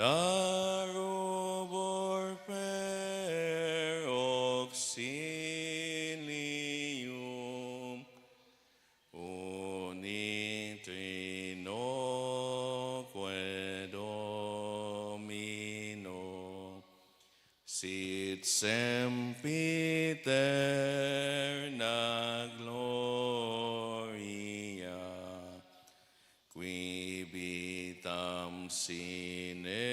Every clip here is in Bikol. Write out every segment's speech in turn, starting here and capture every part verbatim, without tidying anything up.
Darubor per auxilium, unitrinoque Domino, sit sempiterna gloria, qui vitam sine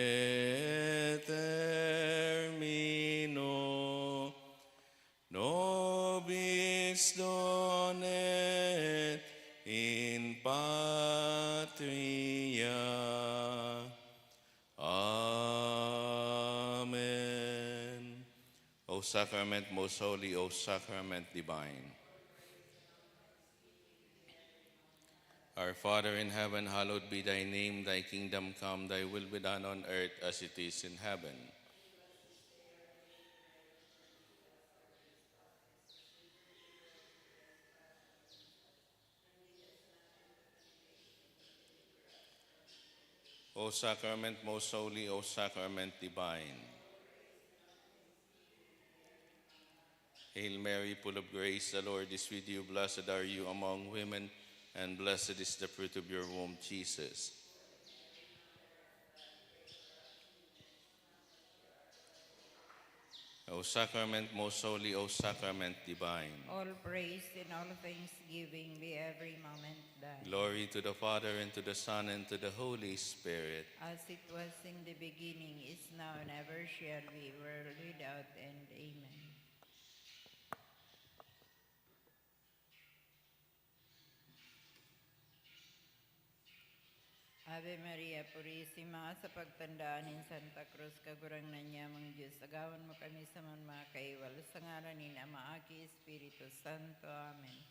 termino, nobis donet in patria. Amen. O sacrament most holy, O sacrament divine. Our Father in heaven, hallowed be thy name. Thy kingdom come, thy will be done on earth as it is in heaven. O sacrament most holy, O sacrament divine. Hail Mary, full of grace, the Lord is with you. Blessed are you among women, and blessed is the fruit of your womb, Jesus. O sacrament most holy, O sacrament divine. All praise and all thanksgiving be every moment thine. Glory to the Father, and to the Son, and to the Holy Spirit. As it was in the beginning, is now, and ever shall be, world without end. Amen. Ave Maria Purisima, sa pagtanda nin Santa Cruz, Kagurangnan nyamong Diyos, agawon mo kami sa mga kaiwal, sa ngaran nin Ama, Aki, Espiritu Santo. Amen.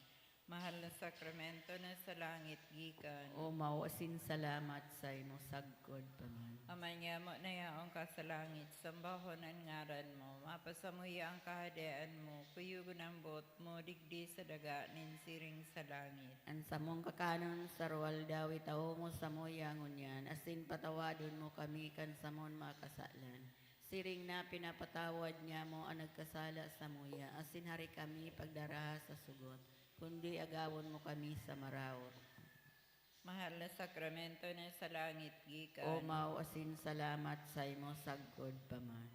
Mahal na sakramento na sa langit gikan. O mao asin salamat saimo sagkod pa man. Ama nyamo na yaon ka sa langit, sambahon an ngaran mo. Mapasamuya an kahadean mo. Kuyogon an boot mo digdi sa daga nin siring sa langit. An samong kakanon sa aroaldaw itao mo samuya ngunyan, asin patawadon mo kami kan samon mga kasalan. Siring na pinapatawad nyamo an nagkasala samuya, asin hari kami pagdaraha sa sugot, kundi agawon mo kami sa maraot. Mahal na sakramento na sa langit gikan. O mao asin salamat saimo sagkod pa man.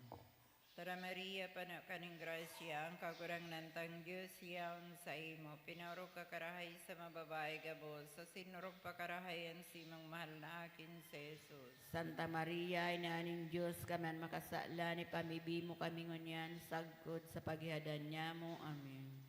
Tara Maria, pano ka nin grasya, ang Kagurangnan tang Dios yaon saimo. Pinaorog ka karahay sa mga babayi gabos, asin orog pa karahay an simong mahal na aki na si Jesus. Santa Maria, Ina nin Dios, kami an makasalan, ipamibi mo kami ngunyan sagkod sa paghihadan nyamo. Amen.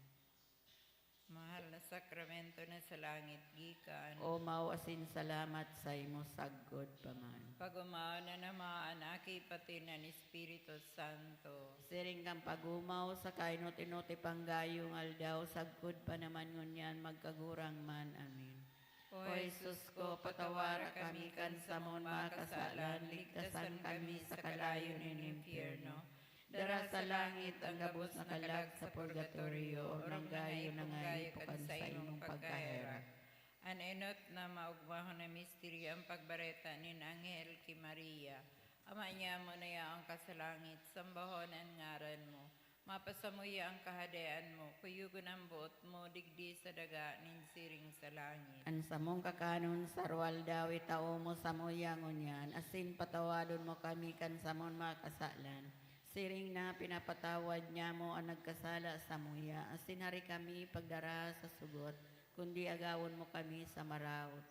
Mahal na sakramento na sa langit gikan. O mao asin salamat saimo sagkod pa man. Pag-omaw na naman an Aki, pati na an Espiritu Santo. Siring kan pag-omaw sa kainot-inot ipang gayong aldaw, sagkod pa naman ngunyan, magkagurang man. Amen. O Jesus ko, patawara kami kan samon mga kasalan, ligtasan kami sa kalayo nin impyerno. Dara sa langit an gabos na kalag sa purgatorio, orog na nga ipogayo kan saimong pagkaherak. An enot na maogmahon na misteryo, an pagbareta nin anghel ki Maria. Ama nyamo na yaon ka sa langit, sambahon an ngaran mo. Mapasamuya an kahadean mo, kuyogon an boot mo digdi sa daga nin siring sa langit. An samong kakanon sa aroaldaw itao mo samuya ngunyan, asin patawadon mo kami kan samon mga kasalan, siring na pinapatawad nyamo an nagkasala samuya, asin hari kami pagdaraha sa sugot, kundi agawon mo kami sa maraot.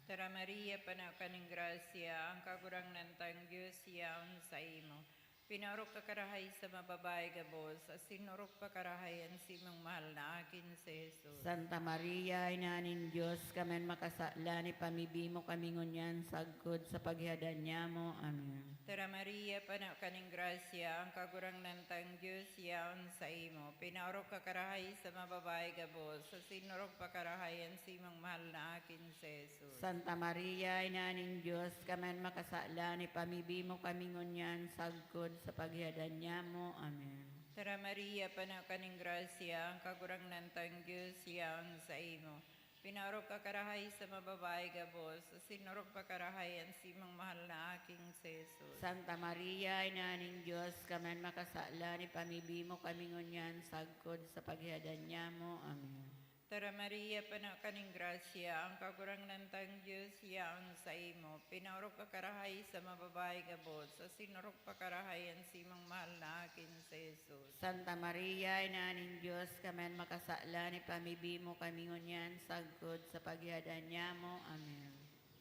Tara Maria, pano ka nin grasya, ang Kagurangnan tang Dios yaon saimo. Pinaorog ka karahay sa mga babayi gabos, asin orog pa karahay an simong mahal na aki na si Jesus. Santa Maria, Ina nin Dios, kami an makasalan, ipamibi mo kami ngunyan sagkod sa paghihadan nyamo. Amen. Tara Maria, pano ka nin grasya, ang Kagurangnan tang Dios yaon saimo. Pinaorog ka karahay sa mga babayi gabos, asin orog pa karahay an simong mahal na aki na si Jesus. Santa Maria, Ina nin Dios, kami an makasalan, ipamibi mo kami ngunyan sagkod sa paghihadan nyamo. Amen. Tara Maria, pano ka nin grasya, ang Kagurangnan tang Dios yaon saimo. Pinaorog ka karahay sa mga babae gabos, asin orog pa karahay an simong mahal na aking si Jesus. Santa Maria, Ina nin Dios, kami an makasalan, ipamibi mo kami ngunyan sagkod sa paghihadan nyamo. Amen. Tara Maria, pano ka nin grasya, ang Kagurangnan tang Dios yaon saimo. Pinaorog ka karahay sa mga babae gabos, asin orog pa karahay an simong mahal na aking si Jesus. Santa Maria, Ina nin Dios, kami an makasalan, ipamibi mo kami ngunyan sagkod sa paghihadan nyamo. Amen.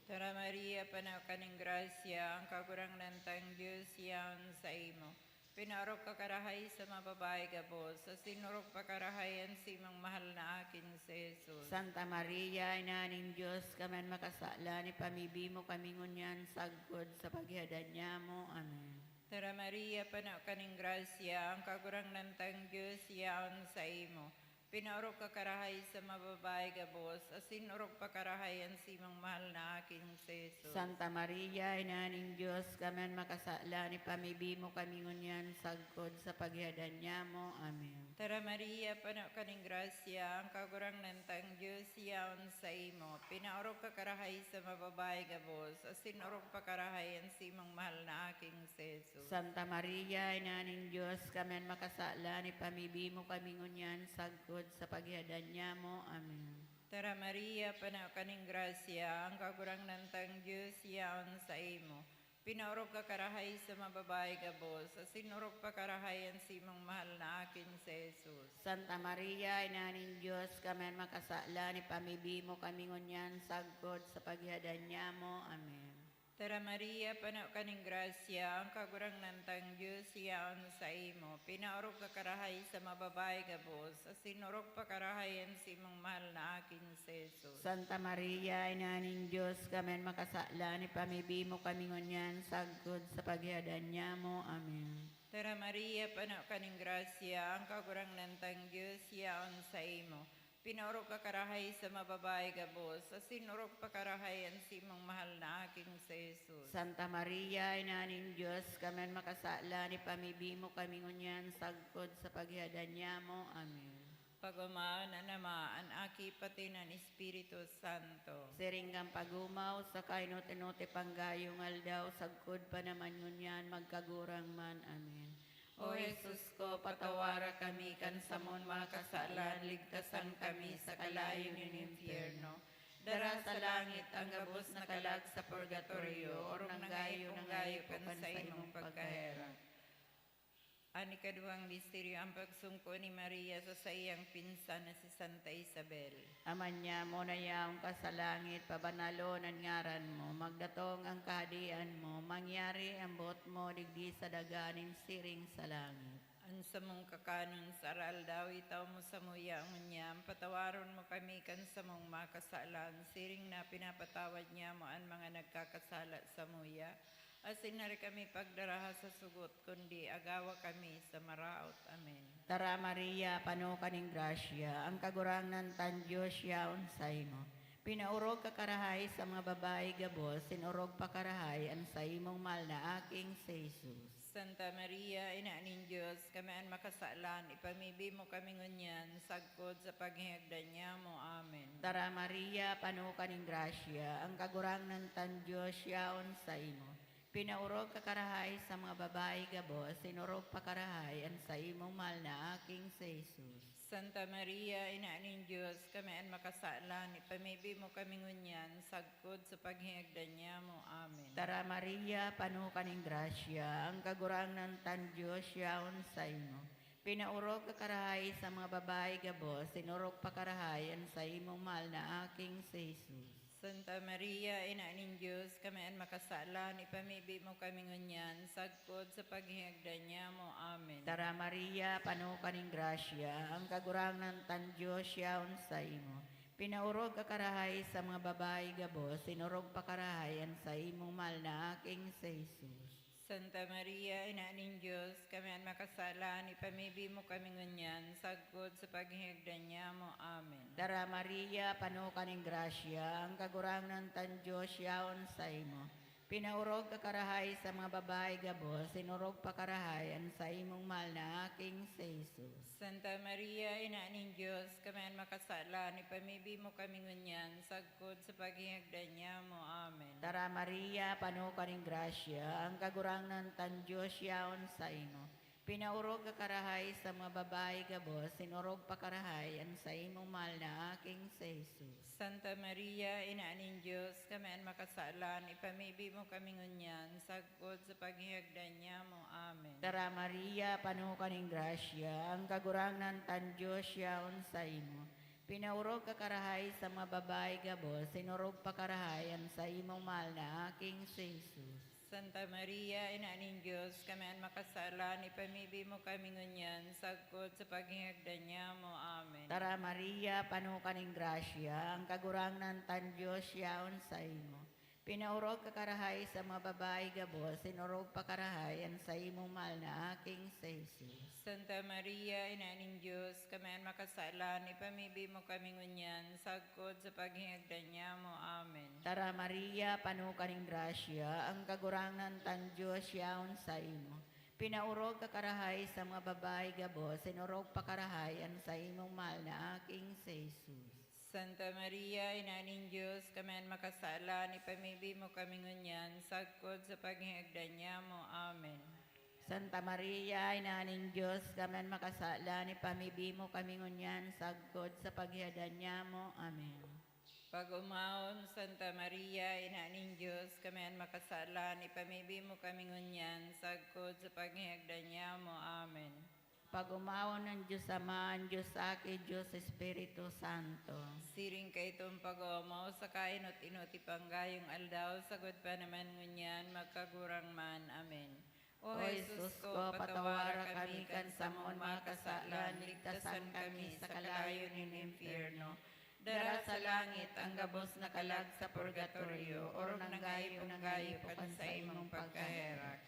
Tara Maria, pano ka nin grasya, ang Kagurangnan tang Dios yaon saimo. Pinaorog ka karahay sa mga babae gabos, asin orog pa karahay an simong mahal na aking si Jesus. Santa Maria, Ina nin Dios, kami an makasalan, ipamibi mo kami ngunyan sagkod sa paghihadan nyamo. Amen. Tara Maria, pano ka nin grasya, ang Kagurangnan tang Dios yaon saimo. Pinaorog ka karahay sa mga babae gabos, asin orog pa karahay an simong mahal na aking si Jesus. Santa Maria, Ina nin Dios, kami an makasalan, ipamibi mo kami ngunyan sagkod sa paghihadan nyamo. Amen. Tara Maria, pano ka nin grasya, ang Kagurangnan tang Dios yaon saimo. Pinaorog ka karahay sa mga babae gabos, asin orog pa karahay an simong mahal na aking si Jesus. Santa Maria, Ina nin Dios, kami an makasalan, ipamibi mo kami ngunyan sagkod sa paghihadan nyamo. Amen. Tara Maria, pano ka nin grasya, ang Kagurangnan tang Dios yaon saimo. Pinaorog ka karahay sa mga babae gabos, asin orog pa karahay an simong mahal na aking si Jesus. Santa Maria, Ina nin Dios, kami an makasalan, ipamibi mo kami ngunyan sagkod sa paghihadan nyamo. Amen. Tara Maria, pano ka nin grasya, ang Kagurangnan tang Dios yaon saimo. Pinaorog ka karahay sa mga babae gabos, asin orog pa karahay an simong mahal na aking si Jesus. Santa Maria, Ina nin Dios, kami an makasalan, ipamibi mo kami ngunyan sagkod sa paghihadan nyamo. Amen. Tara Maria, pano ka nin grasya, ang Kagurangnan tang Dios yaon saimo. Pinaorog ka karahay sa mga babae gabos, asin orog pa karahay an simong mahal na aking si Jesus. Santa Maria, Ina nin Dios, kami an makasalan, ipamibi mo kami ngunyan sagkod sa paghihadan nyamo. Amen. Pag-omaon an Ama, an Aki, pati an Espiritu Santo. Siring kan pag-omaw, saka inot-inot pang gayong aldaw, sagkod pa naman ngunyan, magkagurang man. Amen. O Jesus ko, patawara kami kan samon mga kasalan, ligtasan kami sa kalayo nin impyerno. Dara sa langit ang gabos na kalag sa purgatorio, orog na gayo, orog na gayo kan saimong pagkaherak. An ikaduwang misteryo, ang pagsungko ni Maria sa saiyang pinsan na si Santa Isabel. Ama niamo na yaon ka sa langit, pabanalon an ngaran mo, magdatong an kahadean mo, mangyari an boot mo digdi sa daga nin siring sa langit. An samong kakanon sa araaldaw, itao mo samuya ngunyan, patawaron mo kami kan samong mga kasalan, siring na pinapatawad nyamo an mga nagkakasala samuya. Asin hare kami pagdaraha sa sugot, kundi agawa kami sa maraot. Amen. Tara, Maria, pano ka nin grasya, ang Kagurangnan tan Dios yaon saimo. Pinaorog ka karahay sa mga babayi gabos, asin orog pa karahay an saimong mahal na Aking si Jesus. Santa Maria, Ina nin Dios, kami an makasalan, ipamibi mo kami ngunyan, sagkod sa paghingagdan nyamo. Amen. Tara, Maria, pano ka nin grasya, ang Kagurangnan tan Dios yaon saimo. Pinaorog ka karahay sa mga babayi gabos, asin orog pa karahay an saimong mahal na Aking si Jesus. Santa Maria, Ina nin Dios, kami an makasalan, ipamibi mo kami ngunyan, sagkod sa paghingagdan nyamo. Amen. Tara, Maria, pano ka nin grasya, ang Kagurangnan tan Dios yaon saimo. Pinaorog ka karahay sa mga babayi gabos, asin orog pa karahay an saimong mahal na Aking si Jesus. Santa Maria, Ina nin Dios, kami an makasalan, ipamibi mo kami ngunyan, sagkod sa paghingagdan nyamo. Amen. Tara, Maria, pano ka nin grasya, ang Kagurangnan tan Dios yaon saimo. Pinaorog ka karahay sa mga babayi gabos, asin orog pa karahay an saimong mahal na Aking si Jesus. Santa Maria, Ina nin Dios, kami an makasalan, ipamibi mo kami ngunyan, sagkod sa paghingagdan nyamo. Amen. Tara, Maria, pano ka nin grasya, ang Kagurangnan tan Dios yaon saimo. Pinaorog ka karahay sa mga babae gabos, sinorog pa karahay an saimong mahal na aking si Jesus. Santa Maria, Ina nin Dios, kami an makasalan, ipamibi mo kami ngunyan, sagkod sa paghihagdan niya mo. Amen. Tara Maria, pano ka ning grasya, ang Kagurangnan tan Dios yaon saimo. Pinaorog ka karahay sa mga babae gabos, sinorog pa karahay an saimong mahal na aking si Jesus. Santa Maria, Ina nin Dios, kami an makasalan, ipamibi mo kami ngunyan, sagkod sa paghihagdan niya mo. Amen. Tara Maria, pano ka ning grasya, ang Kagurangnan tan Dios yaon saimo. Pinaorog ka karahay sa mga babae gabos, sinorog pa karahay an saimong mahal na aking si Jesus. Santa Maria, Ina nin Dios, kami an makasalan, ipamibi mo kami ngunyan, sagkod sa paghihagdan niya mo. Amen. Tara Maria, pano ka ning grasya, ang Kagurangnan tan Dios yaon saimo. Pinaorog ka karahay sa mga babae gabos, sinorog pa karahay an saimong mahal na aking si Jesus. Santa Maria, Ina nin Dios, kami an makasalan, ipamibi mo kami ngunyan, sagkod sa paghihagdan niya mo. Amen. Tara Maria, pano ka ning grasya, ang Kagurangnan tan Dios yaon saimo. Pinaorog ka karahay sa mga babae gabos, sinorog pa karahay an saimong mahal na aking si Jesus. Santa Maria, Ina nin Dios, kami an makasalan, ipamibi mo kami ngunyan, sagkod sa paghihagdan niya mo. Amen. Santa Maria, Ina nin Dios, kami an makasalan, ipamibi mo kami ngunyan, sagkod sa paghihadan niya mo. Amen. Pag-umawon, Santa Maria, Ina nin Dios, kami an makasalan, ipamibi mo kami ngunyan, sagkod sa paghihagdan niya mo. Amen. Pag-umawon ng Diyos Ama, ang Diyos Aki, Diyos Espiritu Santo. Siring kaitong pag-oomaw sa kainot-inot ipanggayong aldaw, sagod pa naman ngunyan, magkagurang man. Amen. O Jesus ko, patawara kami kan samong mga kasalan, ligtasan kami sa kalayo nin impyerno. Dara sa langit ang gabos na kalag sa purgatorio, orog nang gayop-gayop kan saimong pagkaherak.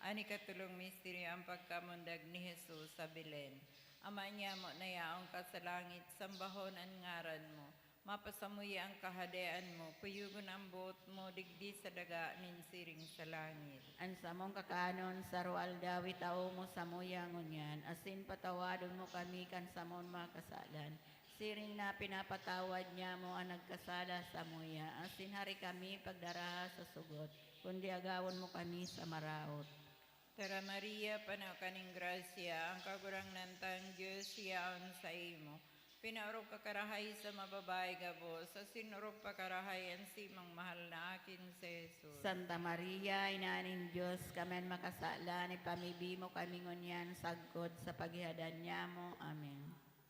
An ikatolong misteryo, ang pagkamundag ni Jesus sa Belen. Ama niamo na yaon ka sa langit, sambahon an ngaran mo. Mapasamuya an kahadean mo, kuyogon an boot mo digdi sa daga nin siring sa langit. An samong kakanon sa aroaldaw itao mo samuya ngunyan, asin patawadon mo kami kan samong mga kasalan, siring na pinapatawad niamo an nagkasala samuya, asin hari kami pagdaraha sa sugot, kundi agawon mo kami sa maraot. Tara Maria, pano ka nin grasya, ang Kagurangnan tang Dios yaon saimo. Pinaorog ka karahay sa mga babayi gabos, asin orog pa karahay an simong mahal na akin si Jesus. Santa Maria, Ina nin Dios, kami an makasalan, ipamibi mo kami ngunyan sagkod sa paghihadan niamo. Amen.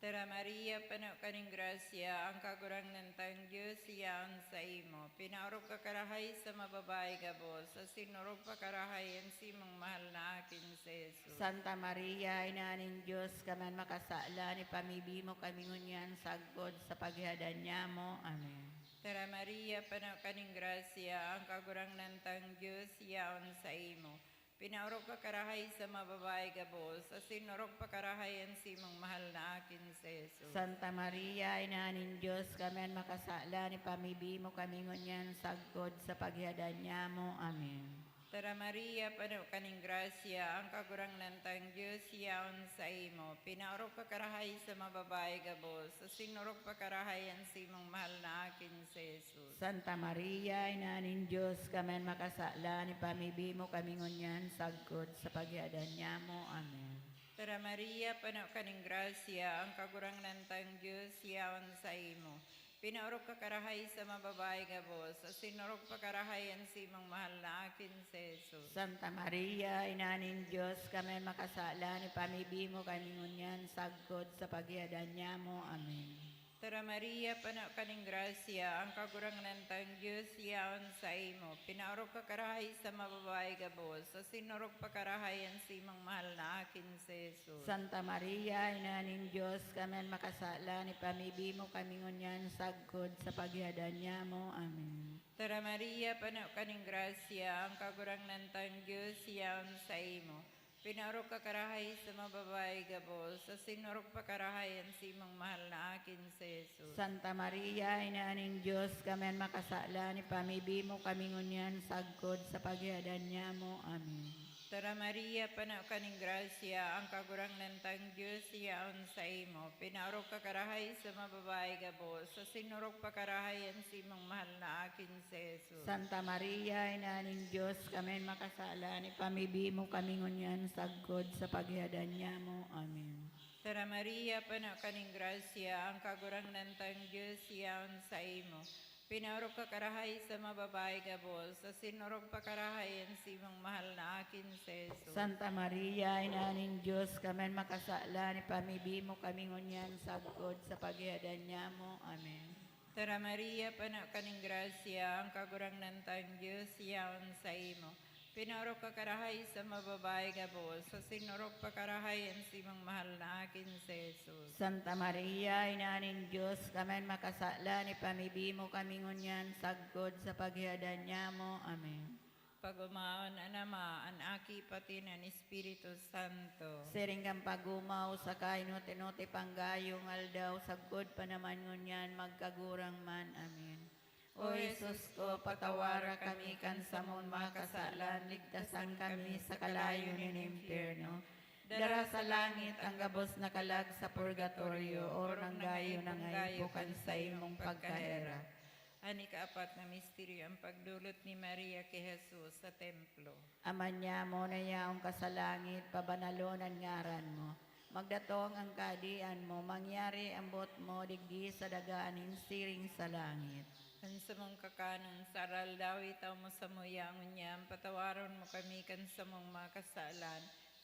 Tara Maria, pano ka nin grasya, ang Kagurangnan tang Dios yaon saimo. Pinaorog ka karahay sa mga babayi gabos, asin orog pa karahay an simong mahal na akin si Jesus. Santa Maria, Ina nin Dios, kami an makasalan, ipamibi mo kami ngunyan sagkod sa paghihadan niamo. Amen. Tara Maria, pano ka nin grasya, ang Kagurangnan tang Dios yaon saimo. Pinaorog ka karahay sa mga babayi gabos, asin orog pa karahay an simong mahal na akin si Jesus. Santa Maria, Ina nin Dios, kami an makasalan, ipamibi mo kami ngunyan sagkod sa paghihadan niamo. Amen. Tara Maria, pano ka nin grasya, ang Kagurangnan tang Dios yaon saimo. Pinaorog ka karahay sa mga babayi gabos, asin orog pa karahay an simong mahal na akin si Jesus. Santa Maria, Ina nin Dios, kami an makasalan, ipamibi mo kami ngunyan sagkod sa paghihadan niamo. Amen. Tara Maria, pano ka nin grasya, ang Kagurangnan tang Dios yaon saimo. Pinaorog ka karahay sa mga babayi gabos, asin orog pa karahay an simong mahal na akin si Jesus. Santa Maria, Ina nin Dios, kami an makasalan, ipamibi mo kami ngunyan sagkod sa paghihadan niamo. Amen. Tara Maria, pano ka nin grasya, ang Kagurangnan tang Dios yaon saimo. Pinaorog ka karahay sa mga babayi gabos, asin orog pa karahay an simong mahal na akin si Jesus. Santa Maria, Ina nin Dios, kami an makasalan, ipamibi mo kami ngunyan sagkod sa paghihadan niamo. Amen. Tara Maria, pano ka nin grasya, ang Kagurangnan tang Dios yaon saimo. Pinaorog ka karahay sa mga babae gabos, asin orog pa karahay an simong mahal na akin si Jesus. Santa Maria, Ina nin Dios, kami an makasalan, ipamibi mo kami ngunyan sagkod sa paghihadan nyamo. Amen. Tara Maria, pano ka nin grasya, ang Kagurangnan tang Dios yaon saimo. Pinaorog ka karahay sa mga babae gabos, asin orog pa karahay an simong mahal na akin si Jesus. Santa Maria, Ina nin Dios, kami an makasalan, ipamibi mo kami ngunyan sagkod sa paghihadan nyamo. Amen. Tara Maria, pano ka nin grasya, ang Kagurangnan tang Dios yaon saimo. Pinaorog ka karahay sa mga babae gabos, asin orog pa karahay an simong mahal na akin si Jesus. Santa Maria, Ina nin Dios, kami an makasalan, ipamibi mo kami ngunyan sagkod sa paghihadan nyamo. Amen. Tara Maria, pano ka nin grasya, ang Kagurangnan tang Dios yaon saimo. Pinaorog ka karahay sa mga babae gabos, asin orog pa karahay an simong mahal na akin si Jesus. Santa Maria, Ina nin Dios, kami an makasalan, ipamibi mo kami ngunyan sagkod sa paghihadan nyamo. Amen. Pag-omaon an Ama, an Aki, pati an Espiritu Santo. Siring kan pag-omaw sa kainot-inot pang gayong aldaw, sagkod pa naman ngunyan, magkagurang man. Amen. O Jesus ko, patawara kami kan samong mga kasalan, ligtasan kami sa kalayo nin impyerno. Dara sa langit ang gabos na kalag sa purgatorio, orog na gayo na ngaipo kan saimong pagkaherak. An ikaapat na misteryo, ang pagdolot ni Maria ki Jesus sa templo. Ama nyamo na yaon ka sa langit, pabanalon an ngaran mo. Magdatong ang kahadean mo, mangyari ang boot mo digdi sa daga nin siring sa langit. An samong kakanon sa aroaldaw, itao mo samuya ngunyan, patawaron mo kami kan samong mga kasalan,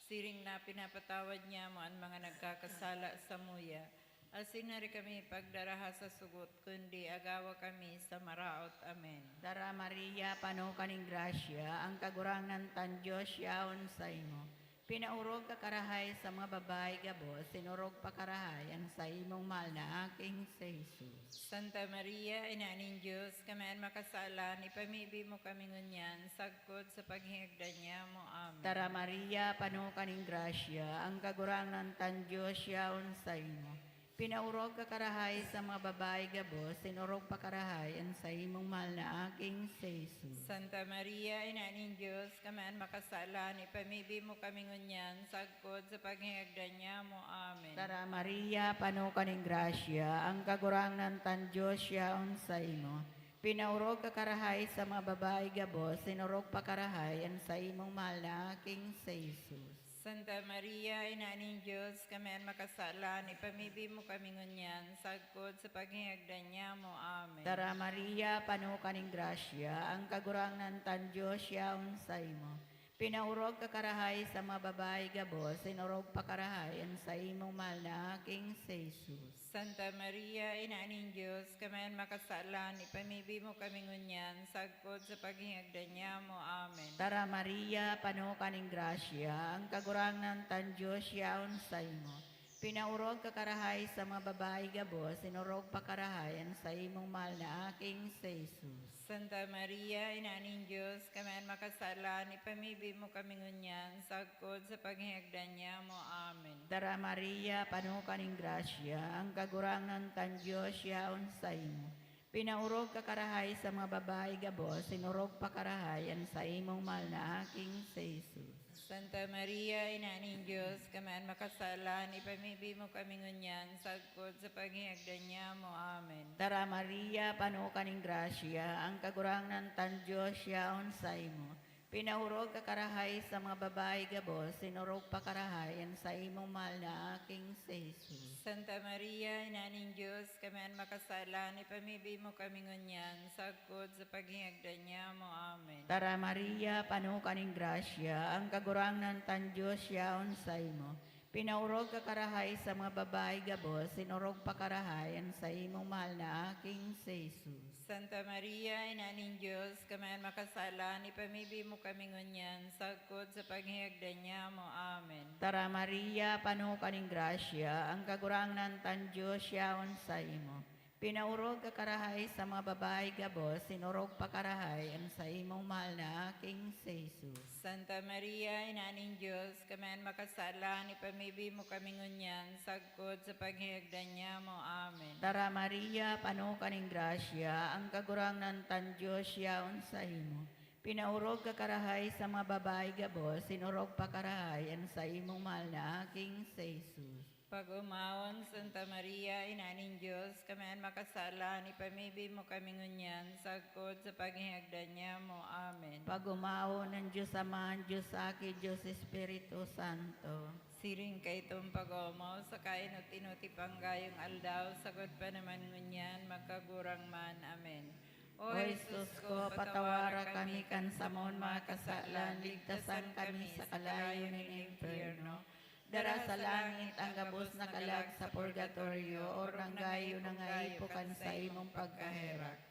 siring na pinapatawad nyamo an mga nagkakasala samuya. Asin hari kami pagdaraha sa sugot, kundi agawa kami sa maraot. Amen. Dara Maria, pano ka nin grasya, ang Kagurangnan tang Dios yaon saimo. Pinaorog ka karahay sa mga babayi gabos, asin orog pa karahay an saimong mahal na aking si Jesus. Santa Maria, Ina nin Dios, kami an makasalan, ipamibi mo kami ngunyan, sagkod sa paghingagdan nyamo. Amen. Dara Maria, pano ka nin grasya, ang Kagurangnan tang Dios yaon saimo. Pinaorog ka karahay sa mga babayi gabos, asin orog pa karahay an saimong mahal na aking si Jesus. Santa Maria, Ina nin Dios, kami an makasalan, ipamibi mo kami ngunyan, sagkod sa paghingagdan nyamo. Amen. Dara Maria, pano ka nin grasya, ang Kagurangnan tang Dios yaon saimo. Pinaorog ka karahay sa mga babayi gabos, asin orog pa karahay an saimong mahal na aking si Jesus. Santa Maria, Ina nin Dios, kami an makasalan, ipamibi mo kami ngunyan, sagkod sa paghingagdan nyamo. Amen. Dara Maria, pano ka nin grasya, ang Kagurangnan tang Dios yaon saimo. Pinaorog ka karahay sa mga babayi gabos, asin orog pa karahay an saimong mahal na aking si Jesus. Santa Maria, Ina nin Dios, kami an makasalan, ipamibi mo kami ngunyan, sagkod sa paghingagdan nyamo. Amen. Dara Maria, pano ka nin grasya, ang Kagurangnan tang Dios yaon saimo. Pinaorog ka karahay sa mga babayi gabos, asin orog pa karahay an saimong mahal na aking si Jesus. Santa Maria, Ina nin Dios, kami an makasalan, ipamibi mo kami ngunyan, sagkod sa paghingagdan nyamo. Amen. Dara Maria, pano ka nin grasya, ang Kagurangnan tang Dios yaon saimo. Pinaorog ka karahay sa mga babayi gabos, asin orog pa karahay an saimong mahal na aking si Jesus. Santa Maria, Ina nin Dios, kami an makasalan, ipamibi mo kami ngunyan, sagkod sa paghingagdan nyamo. Amen. Dara Maria, pano ka nin grasya, ang Kagurangnan tang Dios yaon saimo. Pinaorog ka karahay sa mga babayi gabos, asin orog pa karahay an saimong mahal na aking si Jesus. Santa Maria, Ina nin Dios, kami an makasalan, ipamibi mo kami ngunyan, sagkod sa paghingagdan nyamo. Amen. Dara Maria, pano ka nin grasya, ang Kagurangnan tang Dios yaon saimo. Pinaorog ka karahay sa mga babayi gabos, asin orog pa karahay an saimong mahal na aking si Jesus. Santa Maria, Ina nin Dios, kami an makasalan, ipamibi mo kami ngunyan, sagkod sa paghingagdan nyamo. Amen. Dara Maria, pano ka nin grasya, ang Kagurangnan tang Dios yaon saimo. Pinaorog ka karahay sa mga babayi gabos, asin orog pa karahay an saimong mahal na aking si Jesus. Santa Maria, Ina nin Dios, kami an makasalan, ipamibi mo kami ngunyan, sagkod sa paghihagdan niamo. Amen. Tara, Maria, pano ka nin grasya, ang Kagurangnan tang Dios yaon saimo. Pinaorog ka karahay sa mga babayi gabos, asin orog pa karahay an saimong mahal na Aki, si Jesus. Pag-omawon, Santa Maria, Ina nin Dios, kami an makasalan, ipamibi mo kami ngunyan, sagkod sa paghihagdan niamo. Amen. Pag-omawon, an Dios Ama, an Dios Aki, Dios Espiritu Santo. Siring kaitong pag-omaw sa kainot-inot ipanggayong aldaw, sagkod pa naman ngunyan, magkagurang man. Amen. O Jesus ko, patawara kami kan samon mga kasalan, ligtasan kami sa kalayo nin impyerno. Dara sa langit ang gabos na kalag sa purgatorio, o nanggayo na nga ipo kan saimong pagkaherak.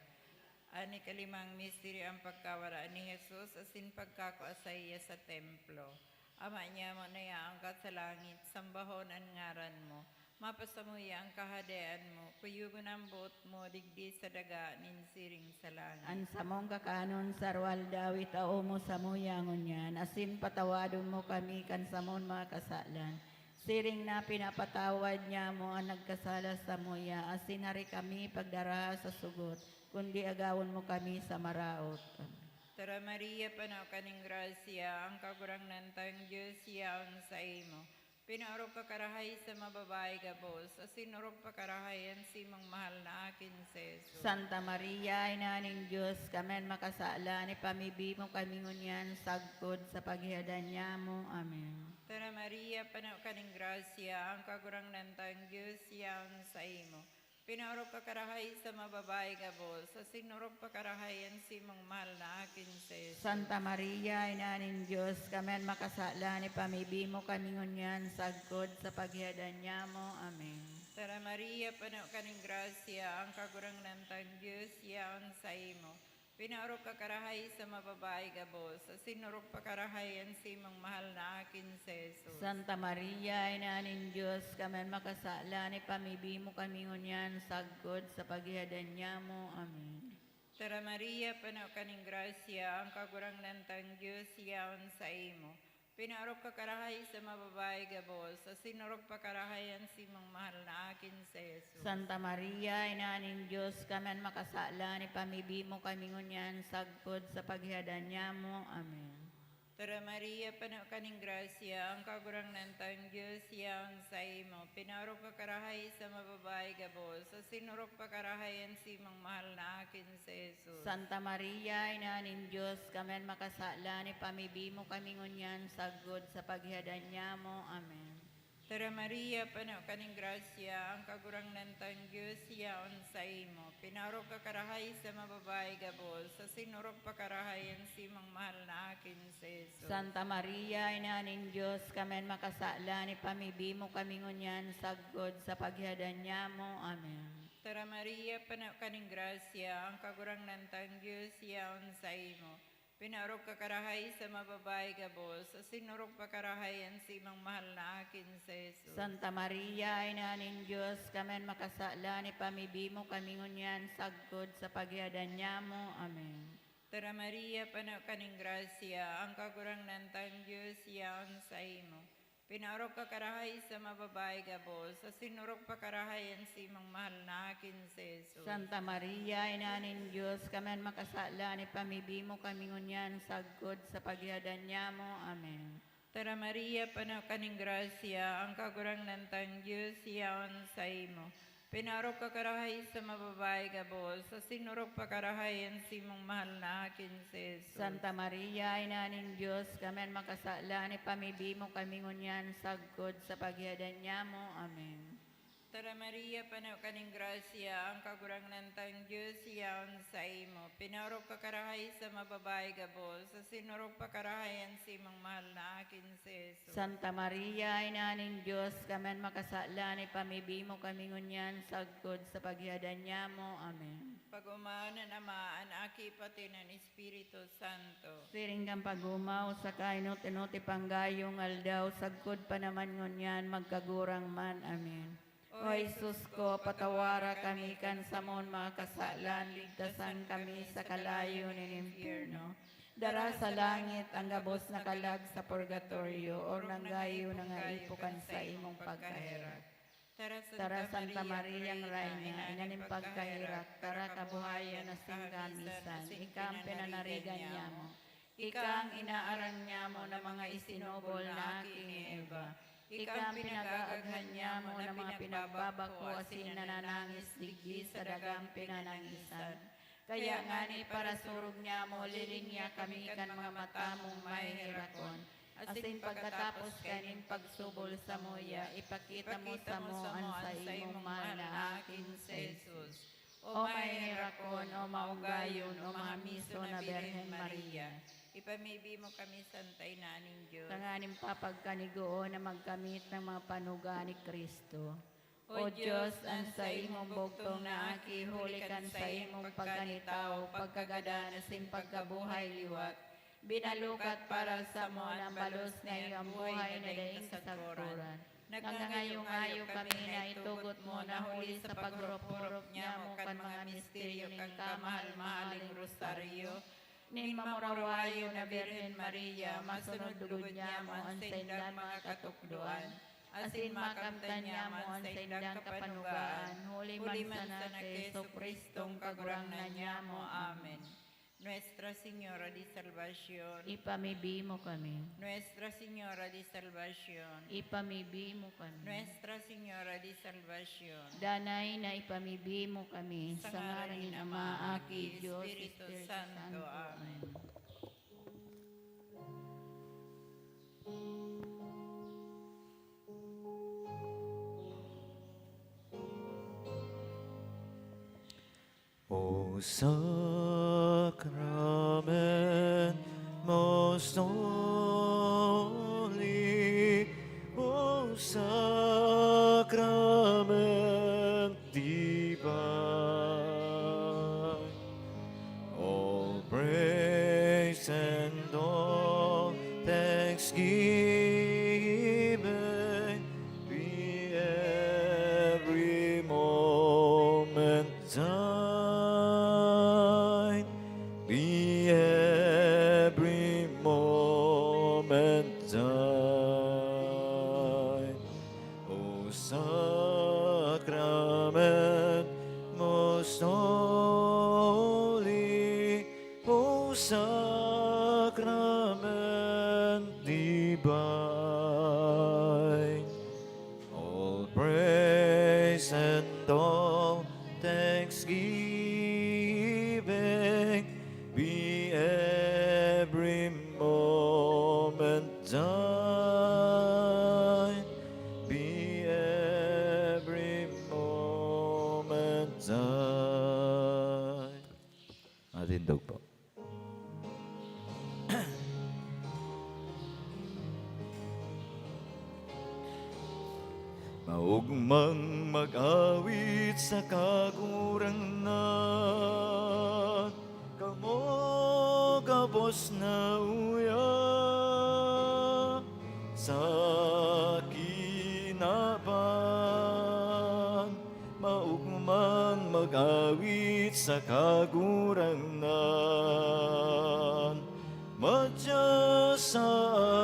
An ikalimang misteryo, ang pagkawara ni Jesus asin pagkakua saiya sa templo. Ama niamo na yaangkat sa langit, sambahon an ngaran mo. Mapasamuya an kahadean mo. Kuyogon an boot mo digdi sa daga nin siring sa langit. An samong kakanon sa aroaldaw itao mo samuya ngunyan, asin patawadon mo kami kan samon mga kasalan. Siring na pinapatawad niamo an nagkasala samuya, asin hari kami pagdaraha sa sugot, kundi agawon mo kami sa maraot. Tara, Maria, pano ka nin grasya, ang Kagurangnan tang Dios yaon saimo. Pinaorog ka karahay sa mga babayi gabos, asin orog pa karahay an simong mahal na Aki, si Jesus. Santa Maria, Ina nin Dios, kami an makasalan, ipamibi mo kami ngunyan sagkod sa paghihadan niamo. Amen. Tara, Maria, pano ka nin grasya, ang Kagurangnan tang Dios yaon saimo. Pinaorog ka karahay sa mga babayi gabos, asin orog pa karahay an simong mahal na Aki, si Jesus. Santa Maria, Ina nin Dios, kami an makasalan, ipamibi mo kami ngunyan sagkod sa paghihadan niamo. Amen. Tara, Maria, pano ka nin grasya, ang Kagurangnan tang Dios yaon saimo. Pinaorog ka karahay sa mga babayi gabos, asin orog pa karahay an simong mahal na Aki, si Jesus. Santa Maria, Ina nin Dios, kami an makasalan, ipamibi mo kami ngunyan sagkod sa paghihadan niamo. Amen. Tara, Maria, pano ka nin grasya, ang Kagurangnan tang Dios yaon saimo. Pinaorog ka karahay sa mga babayi gabos, asin orog pa karahay an simong mahal na Aki, si Jesus. Santa Maria, Ina nin Dios, kami an makasalan, ipamibi mo kami ngunyan sagkod sa paghihadan niamo. Amen. Tara, Maria, pano ka nin grasya, ang Kagurangnan tang Dios yaon saimo. Pinaorog ka karahay sa mga babayi gabos, asin orog pa karahay an simong mahal na Aki, si Jesus. Santa Maria, Ina nin Dios, kami an makasalan, ipamibi mo kami ngunyan sagkod sa paghihadan niamo. Amen. Tara, Maria, pano ka nin grasya, ang Kagurangnan tang Dios yaon saimo. Pinaorog ka karahay sa mga babayi gabos, asin orog pa karahay an simong mahal na Aki, si Jesus. Santa Maria, Ina nin Dios, kami an makasalan, ipamibi mo kami ngunyan sagkod sa paghihadan niamo. Amen. Tara, Maria, pano ka nin grasya, ang Kagurangnan tang Dios yaon saimo. Pinaorog ka karahay sa mga babayi gabos, asin orog pa karahay an simong mahal na Aki, si Jesus. Santa Maria, Ina nin Dios, kami an makasalan, ipamibi mo kami ngunyan sagkod sa paghihadan niamo. Amen. Tara, Maria, pano ka nin grasya, ang Kagurangnan tang Dios yaon saimo. Pinaorog ka karahay sa mga babayi gabos, asin orog pa karahay an simong mahal na Aki, si Jesus. Santa Maria, Ina nin Dios, kami an makasalan, ipamibi mo kami ngunyan sagkod sa paghihadan niamo. Amen. Tara, Maria, pano ka nin grasya, ang Kagurangnan tang Dios yaon saimo. Pinaorog ka karahay sa mga babayi gabos, asin orog pa karahay an simong mahal na Aki, si Jesus. Santa Maria, Ina nin Dios, kami an makasalan, ipamibi mo kami ngunyan sagkod sa paghihadan niamo. Amen. Tara, Maria, pano ka nin grasya, ang Kagurangnan tang Dios yaon saimo. Pinaorog ka karahay sa mga babayi gabos, asin orog pa karahay an simong mahal na Aki, si Jesus. Santa Maria, Ina nin Dios, kami an makasalan, ipamibi mo kami ngunyan sagkod sa paghihadan niamo. Amen. Pag-omaw nin Ama, an Aki, pati nin Espiritu Santo. Siring kan pag-omaw sa kainot-inot ipanggayong aldaw, sagkod pa naman ngunyan, magkagurang man. Amen. O Jesus ko, patawara kami kan samon mga kasalan, ligtasan kami sa kalayo nin impyerno. Dara sa langit ang gabos na kalag sa purgatorio, o nanggayo na nga ipo kan saimong pagkaherak. Tara, Santa Mariang Raina, ina nin pagkaherak, tara kabuhayan asin kamisan, ika ang pinanarigan nyamo. Ika ang inaaran nyamo na mga isinubol na aki ni Eva. Ika ang pinag-aaghan nyamo na mga pinagbabako asin nananangis digdi sa dagang pinanangisan. Kaya ngani parasurog nyamo, liling niya kami kan mga mata mong maheherakon. Asin pagkatapos kaining pagsubol samuya, ipakita mo samo an saimong mahal na aking si Jesus. O maheherakon, o maunggayon, o mahamiso na Birhen Maria. Ipamibi mo kami, Santa Ina nin Dios. Tanganing papagkanigoon na magkamit ng mga panuga ni Cristo. O Dios, an saimong bugtong na aki, huli kan saimong pagkanitawo, pagkagadan asin pagkabuhay liwat, binalukat para samo an balos na iyo, an buhay na daing kasagkoran. Nagngangayo-ngayo kami na itugot mo na huli sa pagurop-urop nyamo kan mga misteryo kan kamahal-mahaling rosaryo nin mamurawayon na Birhen Maria, masunod lugod nyamo an saindang mga katukdoan, asin makamtan nyamo an saindang kapanugaan, huli man sana ki Jesu-Cristong Kagurangnan nyamo. Amen. Nuestra Señora de Salvacion. Ipamibi mo kami. Nuestra Señora de Salvacion. Ipamibi mo kami. Nuestra Señora de Salvacion. Danay na ipamibi mo kami sa ngaran nin Ama, Aki, Dios, Espiritu Santo. Amen. O sacrament most holy, O sacrament divine, all praise and all thanksgiving be every moment thine, be every moment thine. O sacrament most holy, O sacrament divine, all praise and all thanksgiving be every moment thine, be every moment thine. Matindog po. Maogmang mag-awit sa Kagurangnan, kamo gabos na uya sa kinaban. Maogmang mag-awit sa Kagurangnan, madya sa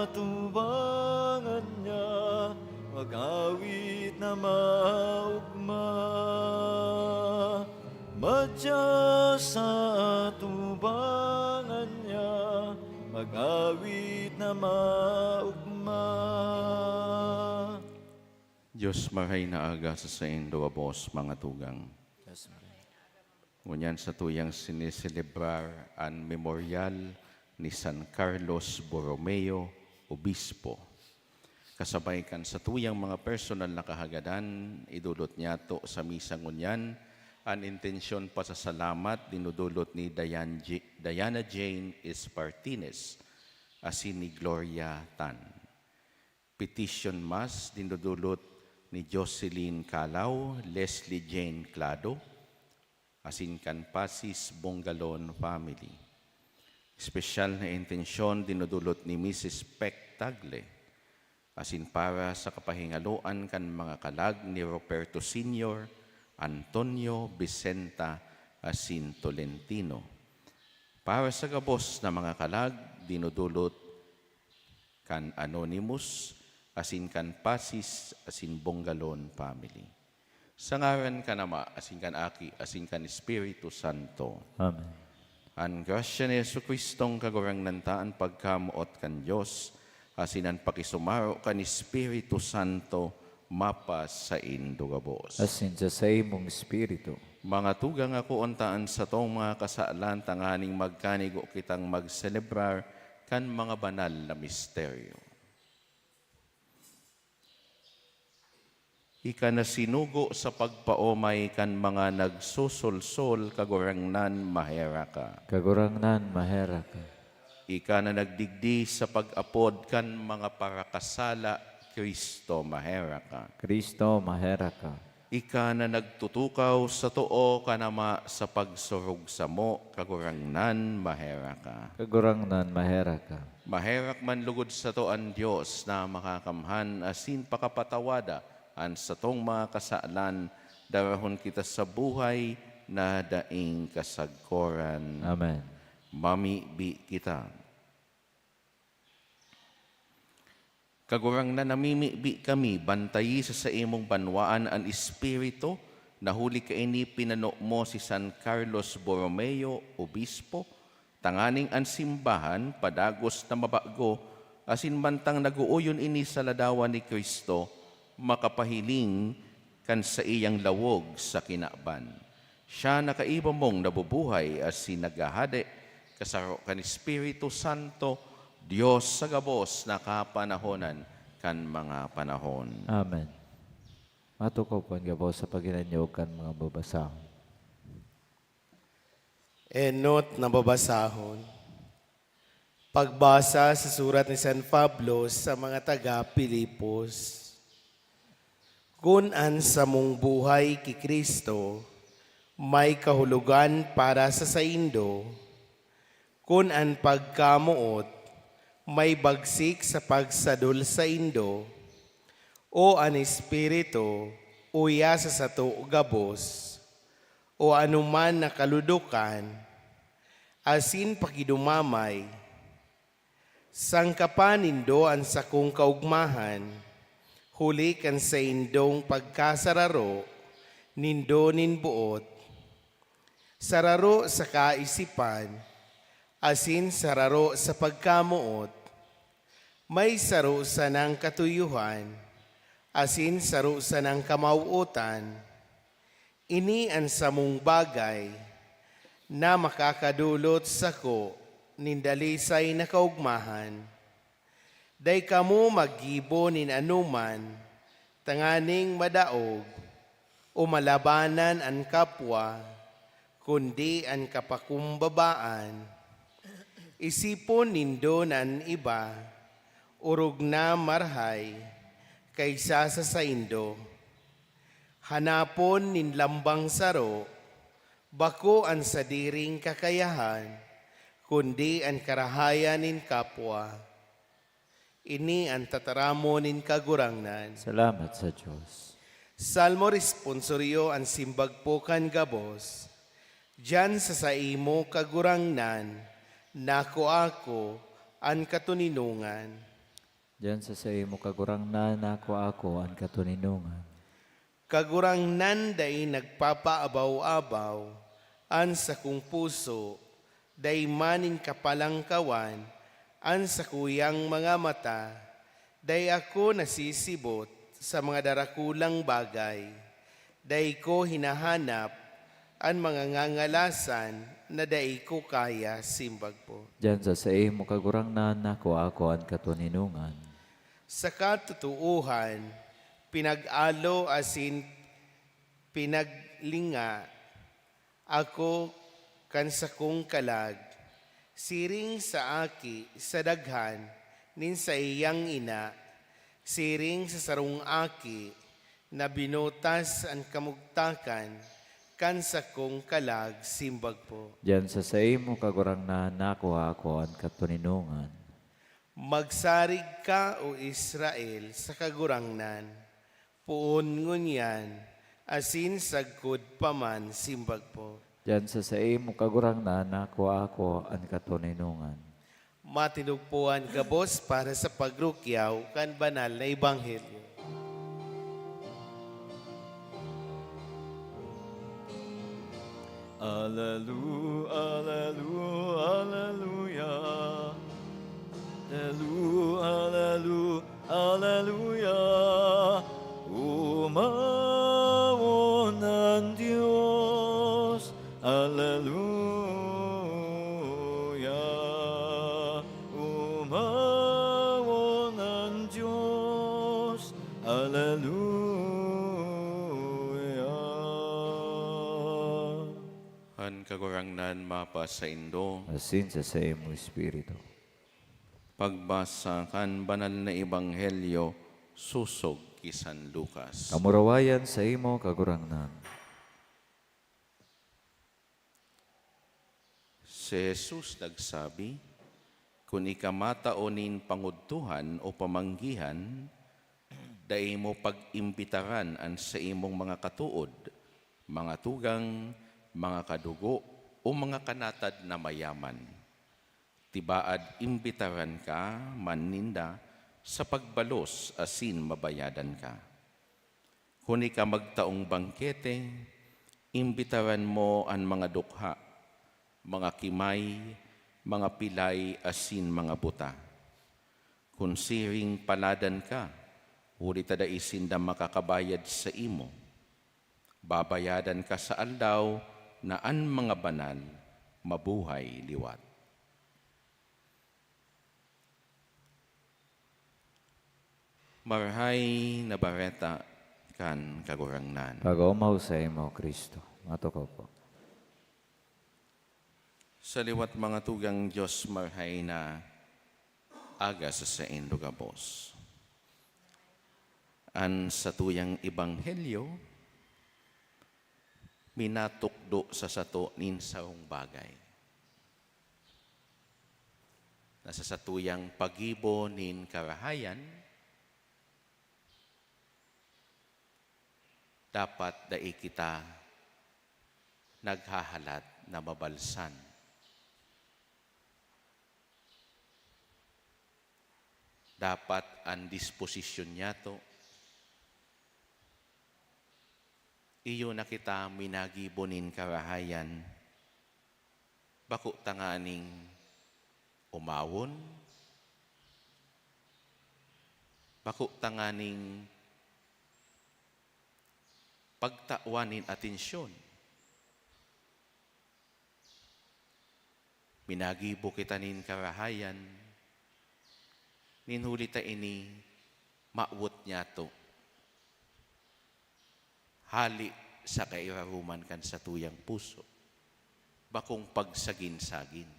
atubangan niya, mag-awit na maogma. Madya sa atubangan niya, mag-awit na maogma. Diyos maray na aga sa saindo gabos, mga tugang. Diyos maray. Ngunyan satuyang sineselebrar an memoryal ni San Carlos Borromeo, Obispo. Kasabay kan satuyang mga personal na kahagadan, idolot niyato sa misa ngunyan an intensyon pasasalamat dinodolot ni Diane J-, Diana Jane Espartines asin ni Gloria Tan. Petition Mass dinodolot ni Jocelyn Calao, Leslie Jane Clado, asin kan Pasis Bongalon family. Espesyal na intensyon dinodolot ni Misis Pec Tagle, asin para sa kapahingaloan kan mga kalag ni Ruperto Senior, Antonio, Vicenta, asin Tolentino. Para sa gabos na mga kalag, dinudulot kan Anonymous, asin kan Pasis asin Bongalon family. Sa ngaran kan Ama, asin kan Aki, asin kan Espiritu Santo. Amen. An grasya ni Jesu-Cristong Kagurangnan ta, an pagkamoot kan Dios, asin an pakisumaro kan Espiritu Santo, mapasaindo gabos. Asin sa saimong espiritu. Mga tugang, akoon ta an satong mga kasalan tanganing magkanigo kitang magselebrar kan mga banal na misteryo. Ika na sinugo sa pagpaomay kan mga nagsusulsol, Kagurangnan, maherak ka. Kagurangnan, maherak ka. Ika na nagdigdi sa pag-apod kan mga parakasala, Cristo, maherak ka. Cristo, maherak ka. Ika na nagtutukaw sa too kan Ama sa pagsurog samo, Kagurangnan, maherak ka. Kagurangnan, maherak ka. Maherak man lugod sato an Dios na makakamhan asin pakapatawada an satong mga kasalan, darahon kita sa buhay na daing kasagkoran. Amen. Mamibi kita. Kagurangnan, namimibi kami, bantayi sa saimong banwaan an Espiritu, na huli kaini pinano mo si San Carlos Borromeo, Obispo, tanganing an simbahan padagos na mabago, asin mantang nag-uuyon ini sa ladawan ni Cristo, makapahiling kan saiyang lawog sa kinaban. Siya na kaiba mong nabubuhay asin naghahade, kasaro kan Espiritu Santo, Dios sa gabos na kapanahonan kan mga panahon. Amen. Matukaw po an gabos sa paghinanyog kan mga babasahon. Enot na babasahon. Pagbasa sa surat ni San Pablo sa mga taga Filipos. Kun an samong buhay ki Cristo may kahulogan para sa saindo, kun an pagkamoot may bagsik sa pagsadol saindo, o an Espiritu uya sa sato gabos, o anoman na kaludokan, asin pakidumamay, sangkapan nindo an sakong kaogmahan, huli kan saindong pagkasararo nindo nin boot, sararo sa kaisipan, asin sararo sa pagkamoot. May saro sanang katuyohan, asin saro sanang kamawotan. Ini an samong bagay na makakadolot sako nin dalisay na kaogmahan. Dai kamo maggibo nin anoman tanganing madaog o malabanan an kapwa, kundi an kapakumbabaan. Isipon nindo na an iba orog na marahay kaisa sa saindo. Hanapon nin lambang saro, bako an sadiring kakayahan, kundi an karahayan nin kapwa. Ini an tataramon nin Kagurangnan. Salamat sa Dios. Salmo responsorio, an simbag po kan gabos. Diyan sa saimo, Kagurangnan, nakua ko an katoninongan. Diyan sa saimo, Kagurangnan, nakua ko an katoninongan. Kagurangnan, dai nagpapaabaw-abaw an sakong puso, dai man nin kapalangkawan an sakuyang mga mata, dai ako nasisibot sa mga darakulang bagay, dai ko hinahanap an mga ngangalasan na dai ko kaya, simbag po. Diyan sa saimo, Kagurangnan, nakua ko an katoninongan. Sa katotoohan, pinag-alo asin pinaglinga ako kan sakong kalag, siring sa aki sa daghan nin saiyang ina, siring sa sarong aki na binutas an kamugtakan kan sakong kalag, simbag po. Diyan sa saimo, Kagurangnan, nakua ko an katoninongan. Magsarig ka, O Israel, sa Kagurangnan, poon ngunyan, asin sagkod pa man, simbag po. Diyan sa saimo, Kagurangnan, nakua ako an katoninongan. Matinugpoan gabos para sa pagrukyaw kan banal na ebanghelyo. Alelu, alelu, aleluya. Alelu, alelu, aleluya. Umawon an Dios. Aleluya. Umawon an Dios. Aleluya. An Kagurangnan mapasaindo. Asin sa saimo espiritu. Pagbasa kan Banal na Ebanghelyo sosog ki San Lucas. Kamurawayan saimo, Kagurangnan. Si Jesus nagsabi, "Kun ika matao nin pangudtuhan o pamanggihan, dai mo pag-imbitaran an saimong mga katood, mga tugang, mga kadugo, o mga kanatad na mayaman. Tibaad imbitaran ka man ninda sa pagbalos asin mabayadan ka. Kun ika magtaong bangkete, imbitaran mo an mga dukha, mga kimay, mga pilay asin mga buta. Kun siring, paladan ka, huli ta dai sinda makakabayad saimo. Babayadan ka sa aldaw na an mga banal mabuhay liwat." Marahay na Bareta kan Kagurangnan. Pag-omaw saimo, Cristo. Matukaw po. Sa liwat, mga tugang, Dios, marahay na aga sa saindo gabos. An satuyang ebanghelyo minatukdo sa sato nin sarong bagay, na sa satuyang paggibo nin karahayan, dapat dai kita naghahalat na mabalsan. Dapat an disposisyon niyato, iyo na kita minagibo nin karahayan, bako tanganing omawon, bako tanganing pagtawan nin atensyon. Minagibo kita nin karahayan, nin huli ta ini mawot nyato. Hali sa kairaroman kan satuyang puso, bakong pagsagin-sagin.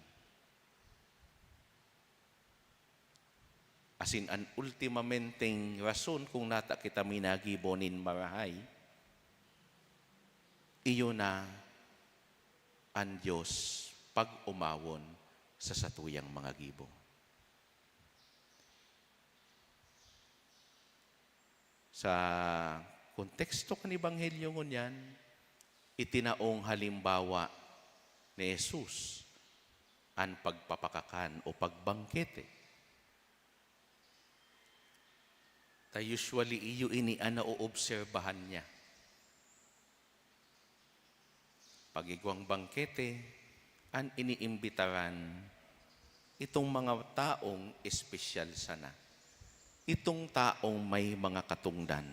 Asin an ultimamenteng rason kung nata kita minagibo nin marahay, iyo na an Dios pag-omawon sa satuyang mga gibo. Sa konteksto kan Ebanghelyo ngunyan, itinaong halimbawa ni Jesus an pagpapakakan o pagbangkete. Ta usually, iyo ini an naoobserbahan niya. Pag-igwang bangkete, an iniimbitaran, itong mga taong espesyal sana, itong taong may mga katongdan.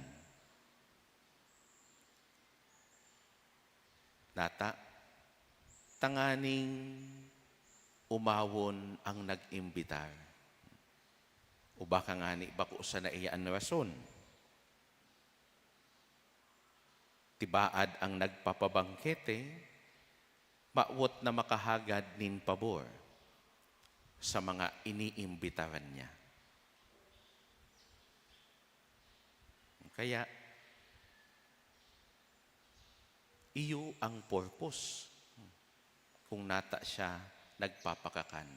Nata, tanganing umawon ang nag-imbitar. O baka ngani bako sana iya an rason. Tibaad ang nagpapabangkete, mawot na makahagad nin pabor sa mga iniimbitaran niya. Kaya, iyo ang purpose kung nata siya nagpapakakan.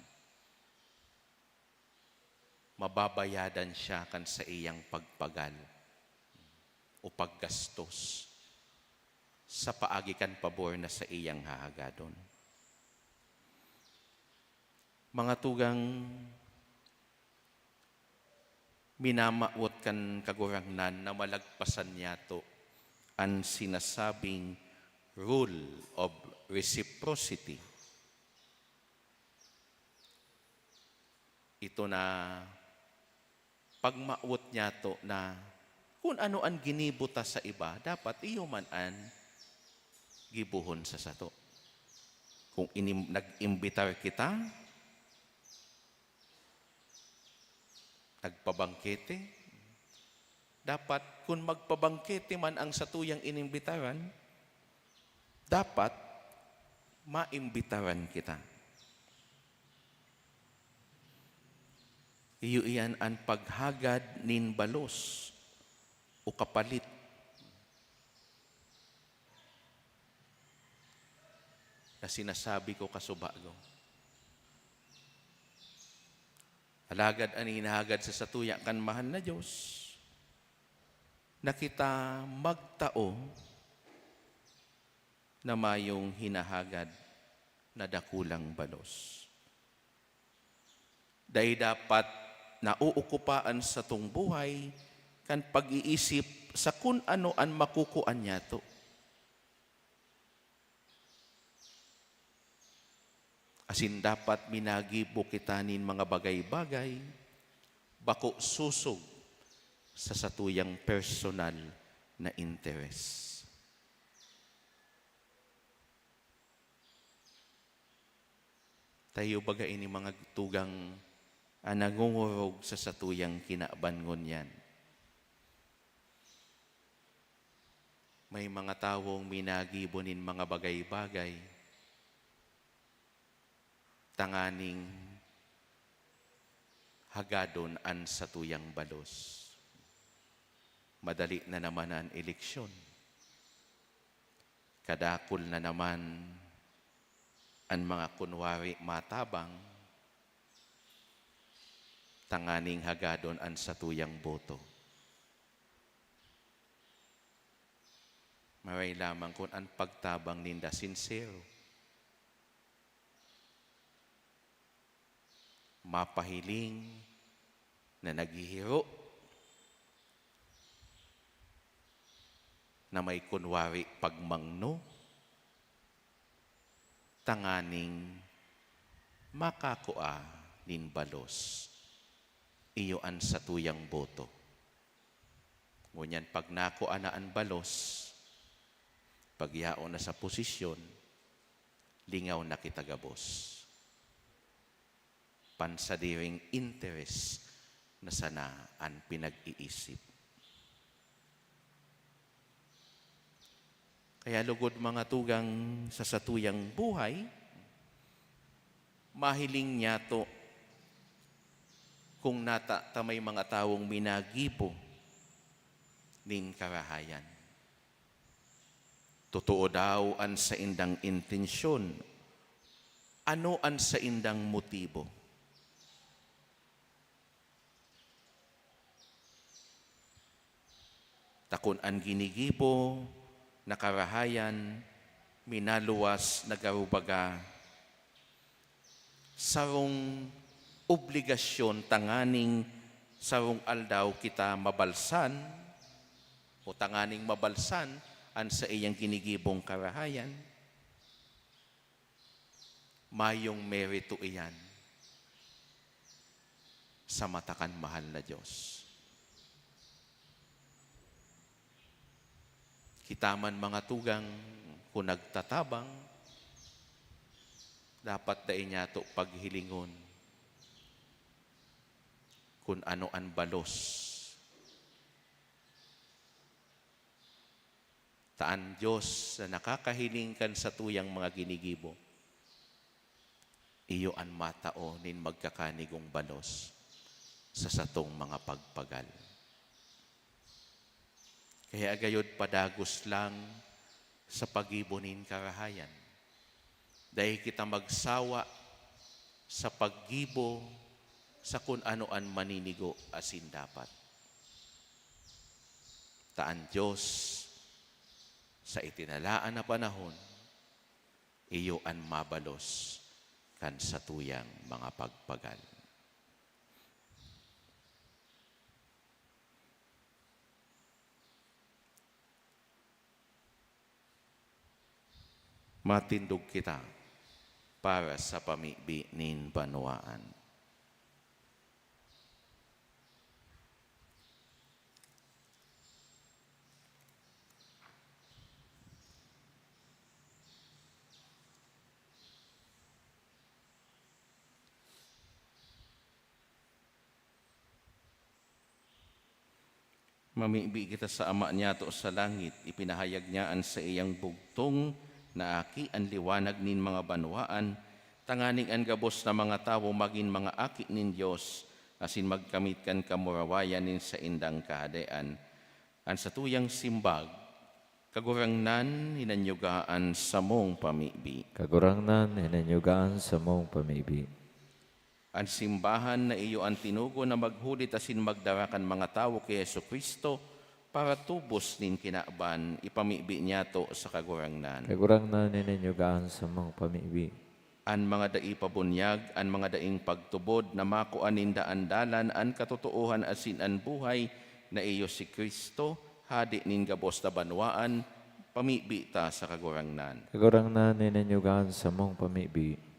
Mababayadan siya kan saiyang pagpagal o paggastos. sa paagi kan pabor na saiyang hahagadon. Mga tugang, minamawot kan Kagurangnan na malagpasan niyato an sinasabing rule of reciprocity. Ito na pagmawot niyato na kun ano an ginibo ta sa iba, dapat iyo man an gibohon sa sato. Kung inim-, nag-imbitar kita, nagpabangkete, dapat kun magpabangkete man ang satuyang inimbitaran, dapat maimbitaran kita. Iyo iyan an paghagad nin balos o kapalit na sinasabi ko kasubago. Alagad an hinahagad sa satuya kan mahal na Dios, na kita magtao na mayong hinahagad na dakulang balos. Dai dapat nauokupa an satong buhay kan pag-iisip sa kun ano an makukuan niyato. Asin dapat minagibo kita nin mga bagay-bagay bako sosog sa satuyang personal na interes. Tayo baga ini mga tugang an nangongorog sa satuyang kinaban ngunyan. May mga tawong minagibo nin mga bagay-bagay tanganing hagadon an satuyang balos. Madali na naman an eleksyon. Kadakul na naman an mga kunwari matabang tanganing hagadon an satuyang boto. Maray lamang kun an pagtabang ninda sinsero. Mapahiling na naghihiro na may kunwari pagmangno tanganing makakua nin balos. Iyo an satuyang boto. Ngunyan pag nakua na an balos, pagyaon na sa posisyon, lingaw na kita gabos. Pansadiring interes na sana an pinag-iisip. Kaya lugod, mga tugang, sa satuyang buhay, mahiling niyato kung nata ta may mga tawong minagibo nin karahayan. Totoo daw an saindang intensyon? Ano an saindang motibo? Ta kun an ginigibo na karahayan minaluwas na garo baga sarong obligasyon tanganing sarong aldaw kita mabalsan, o tanganing mabalsan an saiyang ginigibong karahayan, mayong merito iyan sa mata kan mahal na Dios. Kita man, mga tugang, kun nagtatabang, dapat dai niyato paghilingon kun ano an balos. Ta an Dios na nakakahiling kan satuyang mga ginigibo, iyo an matao nin magkakanigong balos sa satong mga pagpagal. Kaya gayod padagos lang sa paggibo nin karahayan. Dai kita magsawa sa paggibo sa kun ano an maninigo asin dapat. Ta an Dios Sa itinalaan na panahon, iyo an mabalos kan satuyang mga pagpagal. Matindog kita para sa pamibi nin banwaan. Mamibi kita sa Ama niyato sa langit, ipinahayag niya an saiyang bugtong na Aki, an liwanag nin mga banwaan, tanganing an gabos na mga tawo magin mga aki nin Dios, asin magkamit kan kamurawayan nin saindang Kahadean. An satuyang simbag, Kagurangnan, hinanyuga an samong pamibi. Kagurangnan, hinanyuga an samong pamibi. An simbahan na iyo an tinugon na maghulit asin magdara kan mga tawo ki Jesu-Cristo para tubos nin kinaban, ipamibi niyato sa Kagurangnan. Kagurangnan, hinanyuga an samong pamibi. An mga dai pabunyag, an mga daing pagtubod na makua ninda an dalan, an katotoohan asin an buhay na iyo si Cristo, Hade nin gabos na banwaan, pamibi ta sa Kagurangnan. Kagurangnan, hinanyuga an samong pamibi.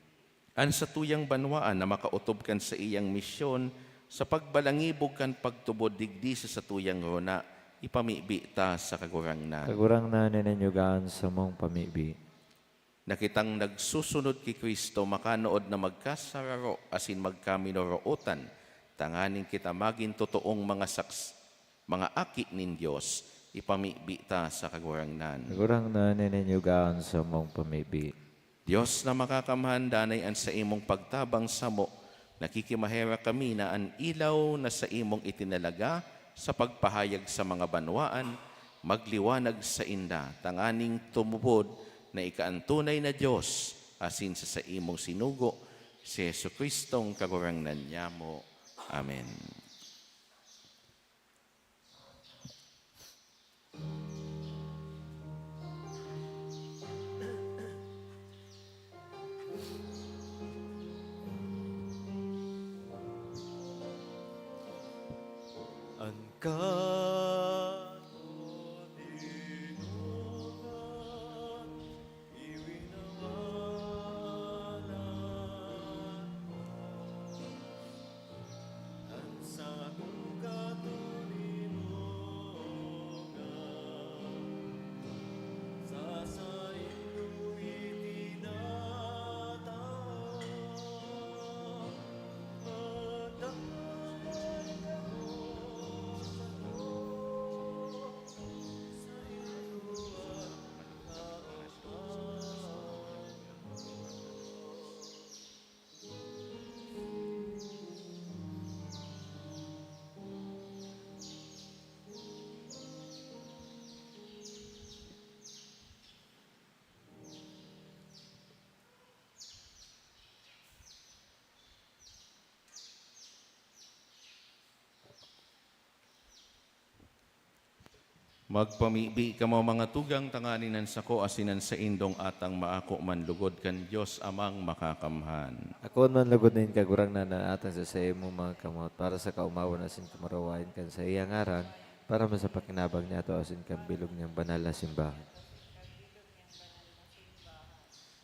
An satuyang banwaan na makaotob kan saiyang misyon sa pagbalangibog kan pagtubod digdi sa satuyang rona, ipamibi ta sa Kagurangnan. Kagurangnan, hinanyuga an samong pamibi. Na kitang nagsusunod ki Cristo makanood na magkasararo asin magkaminorotan, tanganing kita magin totoong mga saks-, mga aki nin Dios, ipamibi ta sa Kagurangnan. Kagurangnan, hinanyuga an samong pamibi. Dios na makakamhan, danay an saimong pagtabang samo, nakikimaherak kami na an ilaw na saimong itinalaga sa pagpahayag sa mga banwaan, magliwanag sainda, tanganing tumubod na ika an tunay na Dios, asin sa saimong sinugo, si Jesu-Cristong Kagurangnan nyamo. Amen. An Katoninongan, iwinawalan ko an sakong katoninongan, sa saindo itinatao. Magpamibi kamo, mga tugang, tanganing an sako asin an saindong atang maako man lugod kan Dios Amang Makakamhan. Akoon man lugod nin Kagurangnan an atang sa saimong mga kamot, para sa kaomawan asin kamurawayan kan saiyang ngaran, para man sa pakinabang niyato asin kan bilog niyang banal na simbahan.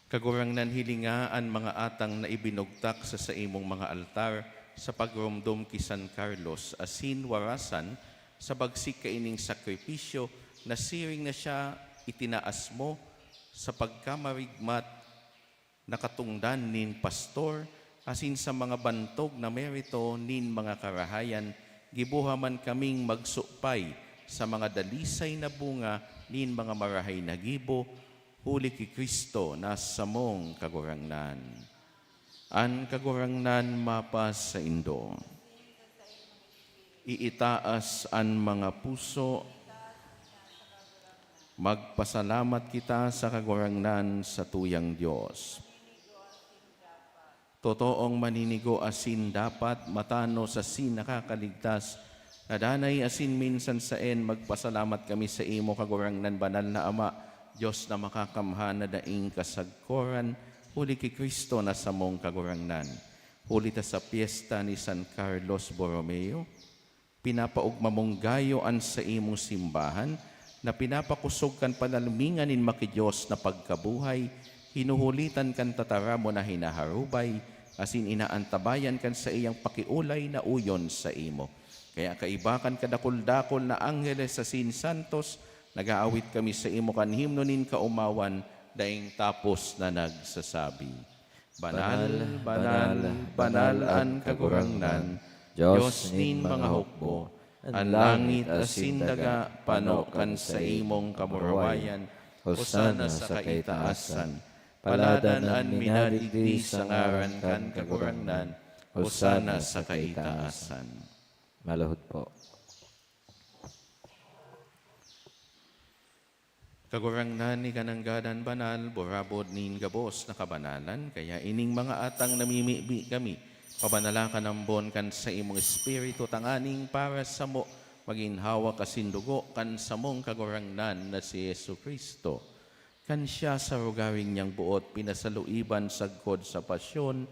Kagurangnan, hilinga an mga atang na ibinugtak sa saimong mga altar sa pagromdom ki San Carlos, asin warasan sa bagsik kaining sakripisyo na siring na siya itinaas mo sa pagkamarigmat na katongdan nin pastor, asin sa mga bantog na merito nin mga karahayan, giboha man kaming magsupay sa mga dalisay na bunga nin mga marahay na gibo, huli ki Cristo na samong Kagurangnan. An Kagurangnan mapasaindo. Iitaas an mga puso. Magpasalamat kita sa Kagurangnan, satuyang Dios. Totoong maninigo asin dapat, matanos asin nakakaligtas, na danay asin minsan saen magpasalamat kami saimo, Kagurangnan, banal na Ama, Dios na makakamhan na daing kasagkoran, huli ki Cristo na samong Kagurangnan. Huli ta sa pyesta ni San Carlos Borromeo, pinapaogma mong gayo an saimong simbahan na pinapakosog kan panalumingan nin maki-Dios na pagkabuhay, hinuhulitan kan tataramon na hinaharubay, asin inaantabayan kan saiyang pakiolay na uyon saimo. Kaya kaiba kan kadakul-dakul na angheles asin santos, nag-aawit kami saimo kan himno nin kaomawan, daing tapos na nagsasabi, "Banal, banal, banal an Kagurangnan, Dios nin mga hukbo. An langit asin daga pano kan saimong kamurawayan. Hosana sa kaitaasan. Paladan an minadigdi sa ngaran kan Kagurangnan. Hosana sa kaitaasan." Maluhod po. Kagurangnan, ika nanggad an banal, burabod nin gabos na kabanalan, kaya ining mga atang namimibi kami, pabanala kan ambon kan saimong Espiritu, tanganing para samo magin hawak asin dugo kan samong Kagurangnan na si Jesu-Cristo. Kan siya sa rogaring niyang boot pinasaluiban sagkod sa pasyon,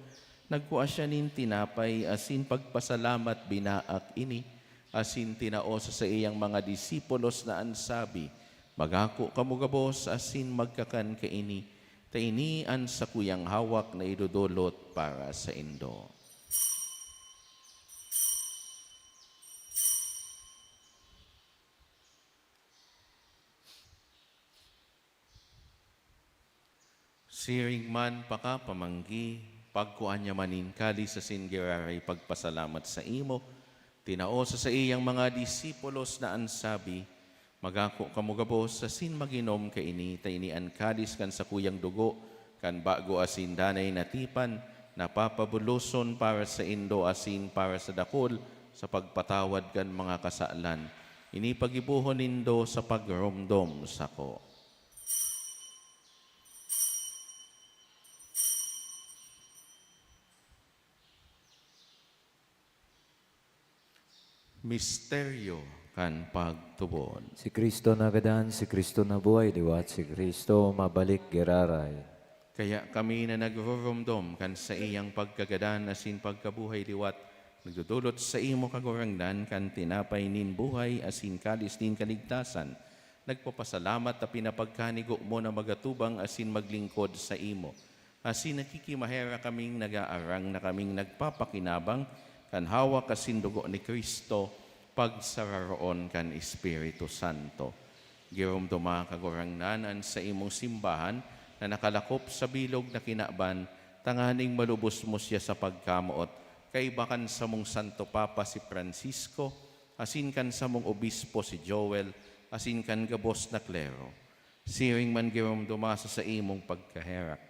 nagkua siya nin tinapay asin pagpasalamat binaak ini, asin tinao sa saiyang mga disipulos na an sabi, "Magako kamo gabos asin magkakan kaini, ta ini an sakuyang hawak na idodolot para saindo." Siring man pakapamanggi, pagkua niya man nin kalis asin giraray pagpasalamat saimo, tinao sa saiyang mga disipulos na an sabi, "Magako kamo gabos asin mag-inom kaini, ta ini an kalis kan sakuyang dugo kan bago asin danay na tipan, na papabuloson para saindo asin para sa dakul sa pagpatawad kan mga kasalan. Ini paggibohon nindo sa pagromdom sako." Misteryo kan pagtubod. Si Cristo nagadan, si Cristo nabuhay liwat, si Cristo mabalik giraray. Kaya kami na nagruromdom kan saiyang pagkagadan asin pagkabuhay liwat, nagdodolot saimo, Kagurangnan, kan tinapay nin buhay asin kalis nin kaligtasan, nagpapasalamat ta pinapagkanigo mo na magatubang asin maglingkod saimo. Asin nakikimaherak kaming nagaarang na kaming nagpapakinabang kan hawak asin dugo ni Cristo, pagsararoon kan Espiritu Santo. Giromdoma, Kagurangnan, an saimong simbahan na nakalakop sa bilog na kinaban, tanganing malubos mo siya sa pagkamoot, kaiba kan samong Santo Papa si Francisco, asin kan samong obispo si Joel, asin kan gabos na klero. Siring man giromdoma sa saimong pagkaherak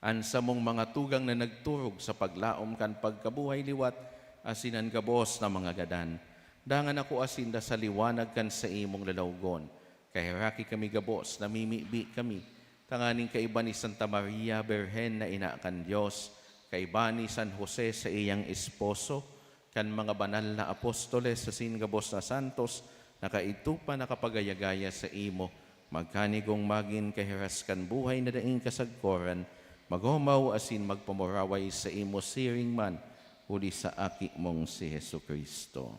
an samong mga tugang na nagturog sa paglaom kan pagkabuhay liwat asin an gabos na mga gadan. Dangan ako asinda sa liwanag kan saimong lalawgon. Kaheraki kami gabos, namimibi kami, tanganing kaiba ni Santa Maria Birhen na ina kan Dios, kaiba ni San Jose saiyang esposo, kan mga banal na apostoles asin gabos na santos na kaidto pa nakapagaya-gaya saimo, magkanigong magin kahiras kan buhay na daing kasagkoran, mag-omaw asin magpamuraway saimo siring man huli sa Aki mong si Jesu-Cristo.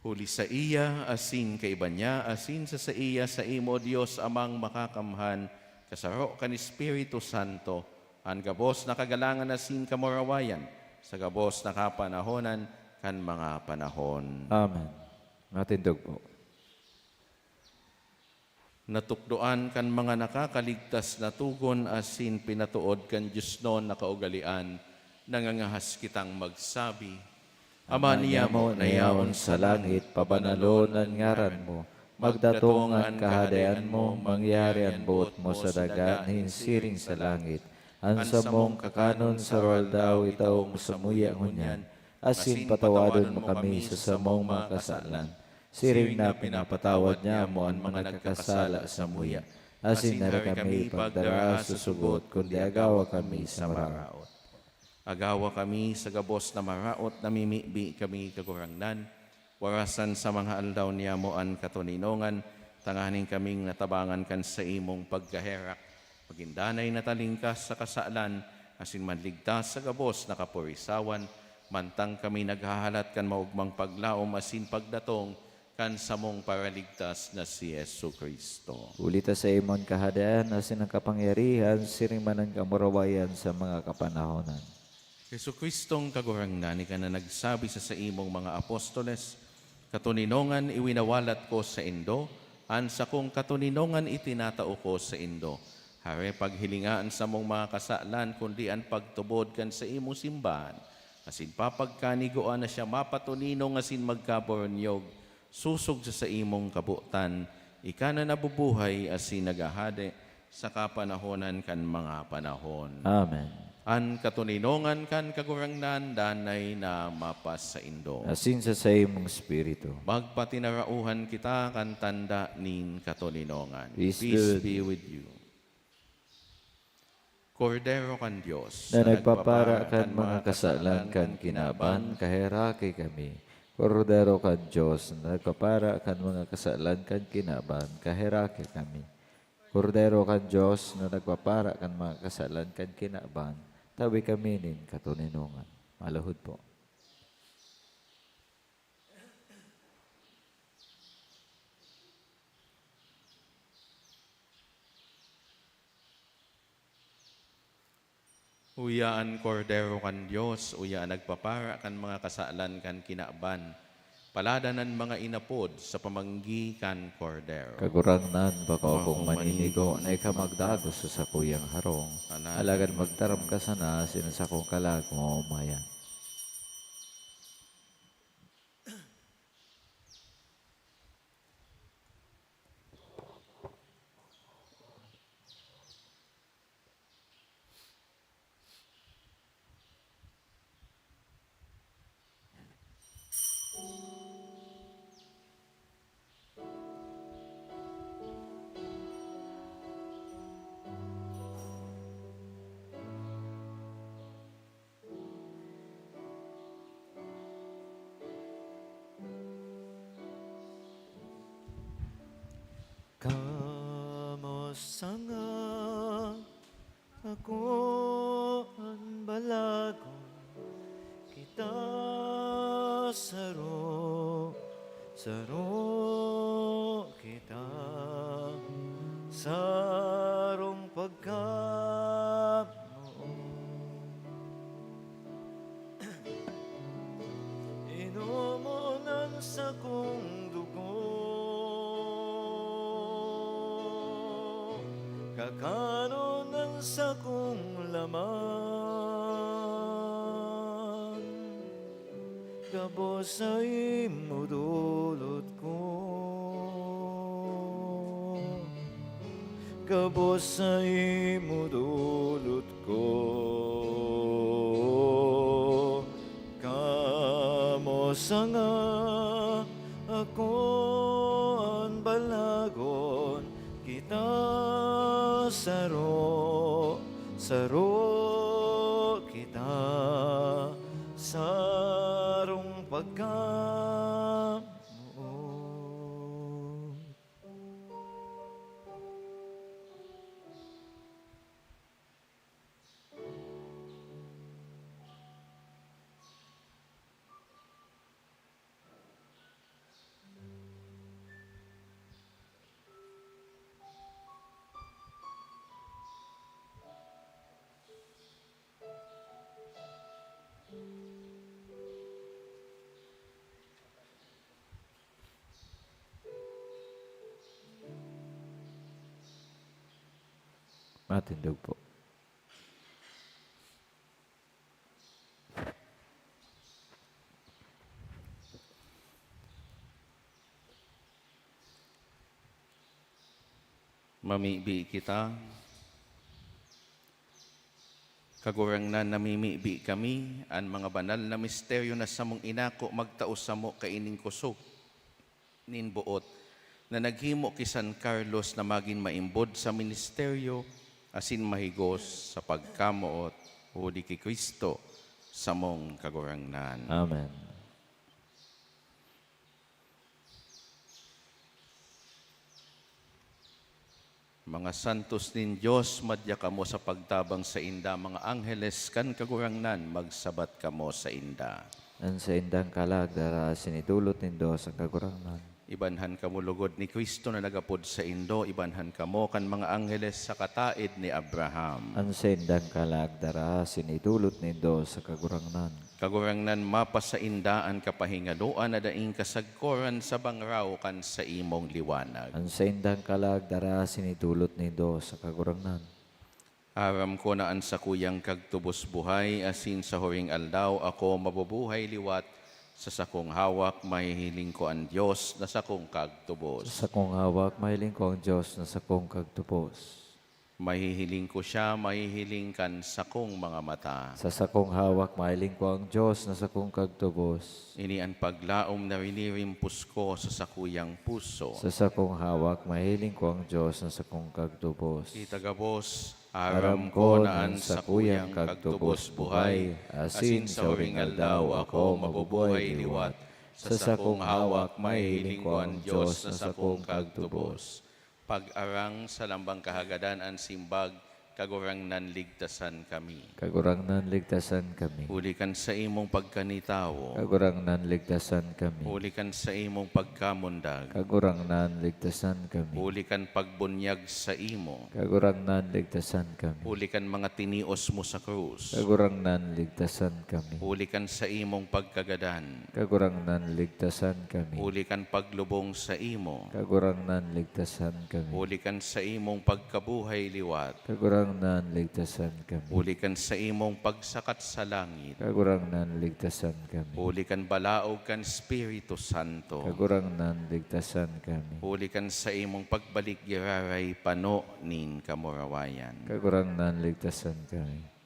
Huli saiya, asin kaiba niya, asin sa saiya, saimo, Dios Amang Makakamhan, kasaro kan Espiritu Santo, an gabos na kagalangan asin kamurawayan, sa gabos na kapanahonan kan mga panahon. Amen. Matindog po. Natukdoan kan mga nakakaligtas na togon asin pinatood kan diosnon na kaugalean, nangangahas kitang magsabi, Ama niyamo na yaon sa langit, pabanalon an ngaran mo. Magdatong an Kahadean mo, mangyari an boot mo sa daga nin siring sa langit. An samong kakanon sa aroaldaw itao mo samuya ngunyan, asin patawadon mo kami sa samong mga kasalan, siring na pinapatawad niamo an mga nagkakasala samuya. Asin dai kami pagdara sa sugot, kundi agawa kami sa maraot. Agawa kami sa gabos na maraot, namimibi kami, Kagurangnan, warasan sa mga aldaw niyamo an katoninongan, Tanganing kaming natabangan kan saimong pagkaherak, magin danay na talingkas sa kasalan, asin manligtas sa gabos na kapurisawan, mantang kami naghahalat kan maogmang paglaom asin pagdatong kan samong Paraligtas na si Jesu-Cristo. Huli ta saimo an kahadean asin an kapangyarihan siring man an kamurawayan sa mga kapanahonan. Jesu-Cristong Kagurangnan, ika na nagsabi sa saimong mga apostoles, "Katoninongan iwinawalat ko saindo, an sakong katoninongan itinatao ko saindo." Hare paghilinga an samong mga kasalan, kundi an pagtubod kan saimong simbahan, asin papagkanigoan na siya mapatoninong asin magkaboronyog, sosog sa saimong kabotan, ika na nabubuhay asin naghahade sa kapanahonan kan mga panahon. Amen. An katoninongan kan Kagurangnan danay na mapasaindo. Asin sa saimong espiritu. Magpatinarauhan kita kan tanda nin katoninongan. Peace be with you. Kordero kan Dios, na nagpapara kan mga kasalan kan kinaban, kaheraki kami. Kordero kan Dios, na nagpapara kan mga kasalan kan kinaban, kaheraki kami. Kordero kan Dios, na nagpapara kan mga kasalan kan kinaban, tabi kami nin katoninongan. Maluhod po. Uya an Kordero kan Dios, uya an nagpapara kan mga kasalan kan kinaban. Palada an mga inapod sa pamanggi kan Kordero. Kagurangnan, bako akong maninigo na ika magdagos sa sakuyang harong, alagad magtaram ka sana asin an sakong kalag maomayan. Kamo sanga, ako an balagon, kita saro, saro kita, sarong pagkamoot. Inomon an sakong dugo, kakanon an sakong laman, gabos saimo dolot ko. Gabos saimo dolot ko. Kamo sanga, ako an balagon, kita saro, saro kita, sarong pagkamoot. Matindog po. Mamibi kita. Kagurangnan, namimibi kami, an mga banal na misteryo na samong inako magtao samo kaining kosog nin boot na naghimo ki San Carlos na magin maimbod sa ministeryo asin mahigos sa pagkamoot huli ki Cristo, samong Kagurangnan. Amen. Mga santos nin Dios, madya kamo sa pagtabang sainda, mga angheles kan Kagurangnan, magsabat kamo sainda. An saindang kalag dara asin idolot nindo sa Kagurangnan. Ibanhan kamo lugod ni Cristo na nagapod saindo, ibanhan kamo kan mga angheles sa kataed ni Abraham. An saindang kalag dara asin idolot nindo sa Kagurangnan. Kagurangnan, mapasainda an kapahingaloan na daing kasagkoran sa bangraw kan saimong liwanag. An saindang kalag dara asin idolot nindo sa Kagurangnan. Aram ko na an sakuyang kagtubos buhay, asin sa huring aldaw ako mabubuhay liwat, sa sakong hawak mahihiling ko an Dios na sakong kagtubos. Sa sakong hawak mahiling ko an Dios na sakong kagtubos. Mahihiling ko siya, mahihiling kan sakong mga mata. Sa sakong hawak mahiling ko ang Dios na sakong kagtubos. Ini an paglaom na rinirimpos ko sa sakuyang puso. Sa sakong hawak mahiling ko ang Dios na sakong kagtubos. Kita gabos, aram ko na an sakuyang kagtubos buhay, asin sa huring aldaw ako mabubuhay liwat. Sa sakong hawak mahihiling ko an Dios na sakong kagtubos. Pag-arang sa lambang kahagadan an simbag, Kagurangnan, ligtasan kami. Kagurangnan, ligtasan kami. Huli kan saimong pagkanitawo. Kagurangnan, ligtasan kami. Huli kan saimong pagkamundag. Kagurangnan, ligtasan kami. Huli kan pagbunyag saimo. Kagurangnan, ligtasan kami. Huli kan mga tinios mo sa krus. Kagurangnan, ligtasan kami. Huli kan saimong pagkagadan. Kagurangnan, ligtasan kami. Huli kan paglubong saimo. Kagurangnan, ligtasan kami. Huli kan saimong pagkabuhay liwat. Kagurangnan, ligtasan kami. Huli kan saimong pagsakat sa langit. Kagurangnan, ligtasan kami. Huli kan balaog kan Espiritu Santo. Kagurangnan, ligtasan kami. Huli kan saimong pagbalik giraray pano nin kamurawayan. Kagurangnan, ligtasan kami.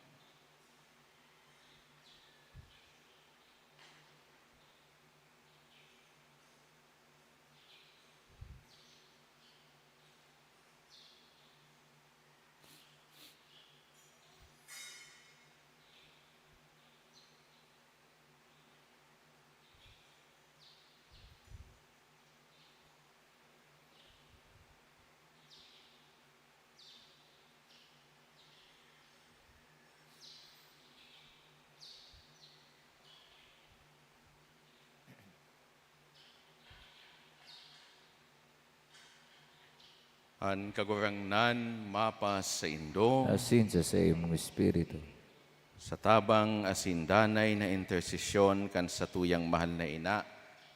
An Kagurangnan mapasaindo. Asin sa saimong espiritu. Sa tabang asin danay na intersesyon kan satuyang mahal na ina,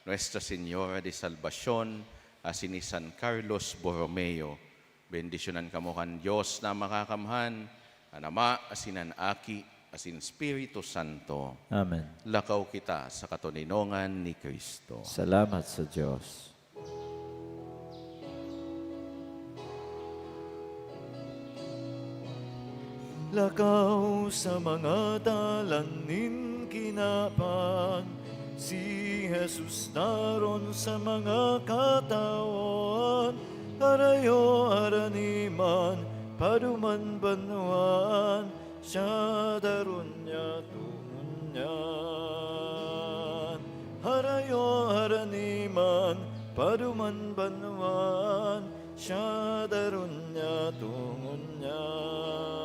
Nuestra Señora de Salvacion, asin ni San Carlos Borromeo, bendisyonan kamo kan Dios na Makakamhan, an Ama, asin an Aki, asin Espiritu Santo. Amen. Lakaw kita sa katoninongan ni Cristo. Salamat sa Dios. Lakaw sa mga dalan nin kinaban, si Jesus daron sa mga katawan, harayo haraniman, paduman banwaan, siya daron niya tungon niyan. Harayo haraniman, paduman banwaan, siya daron niya tungon niyan.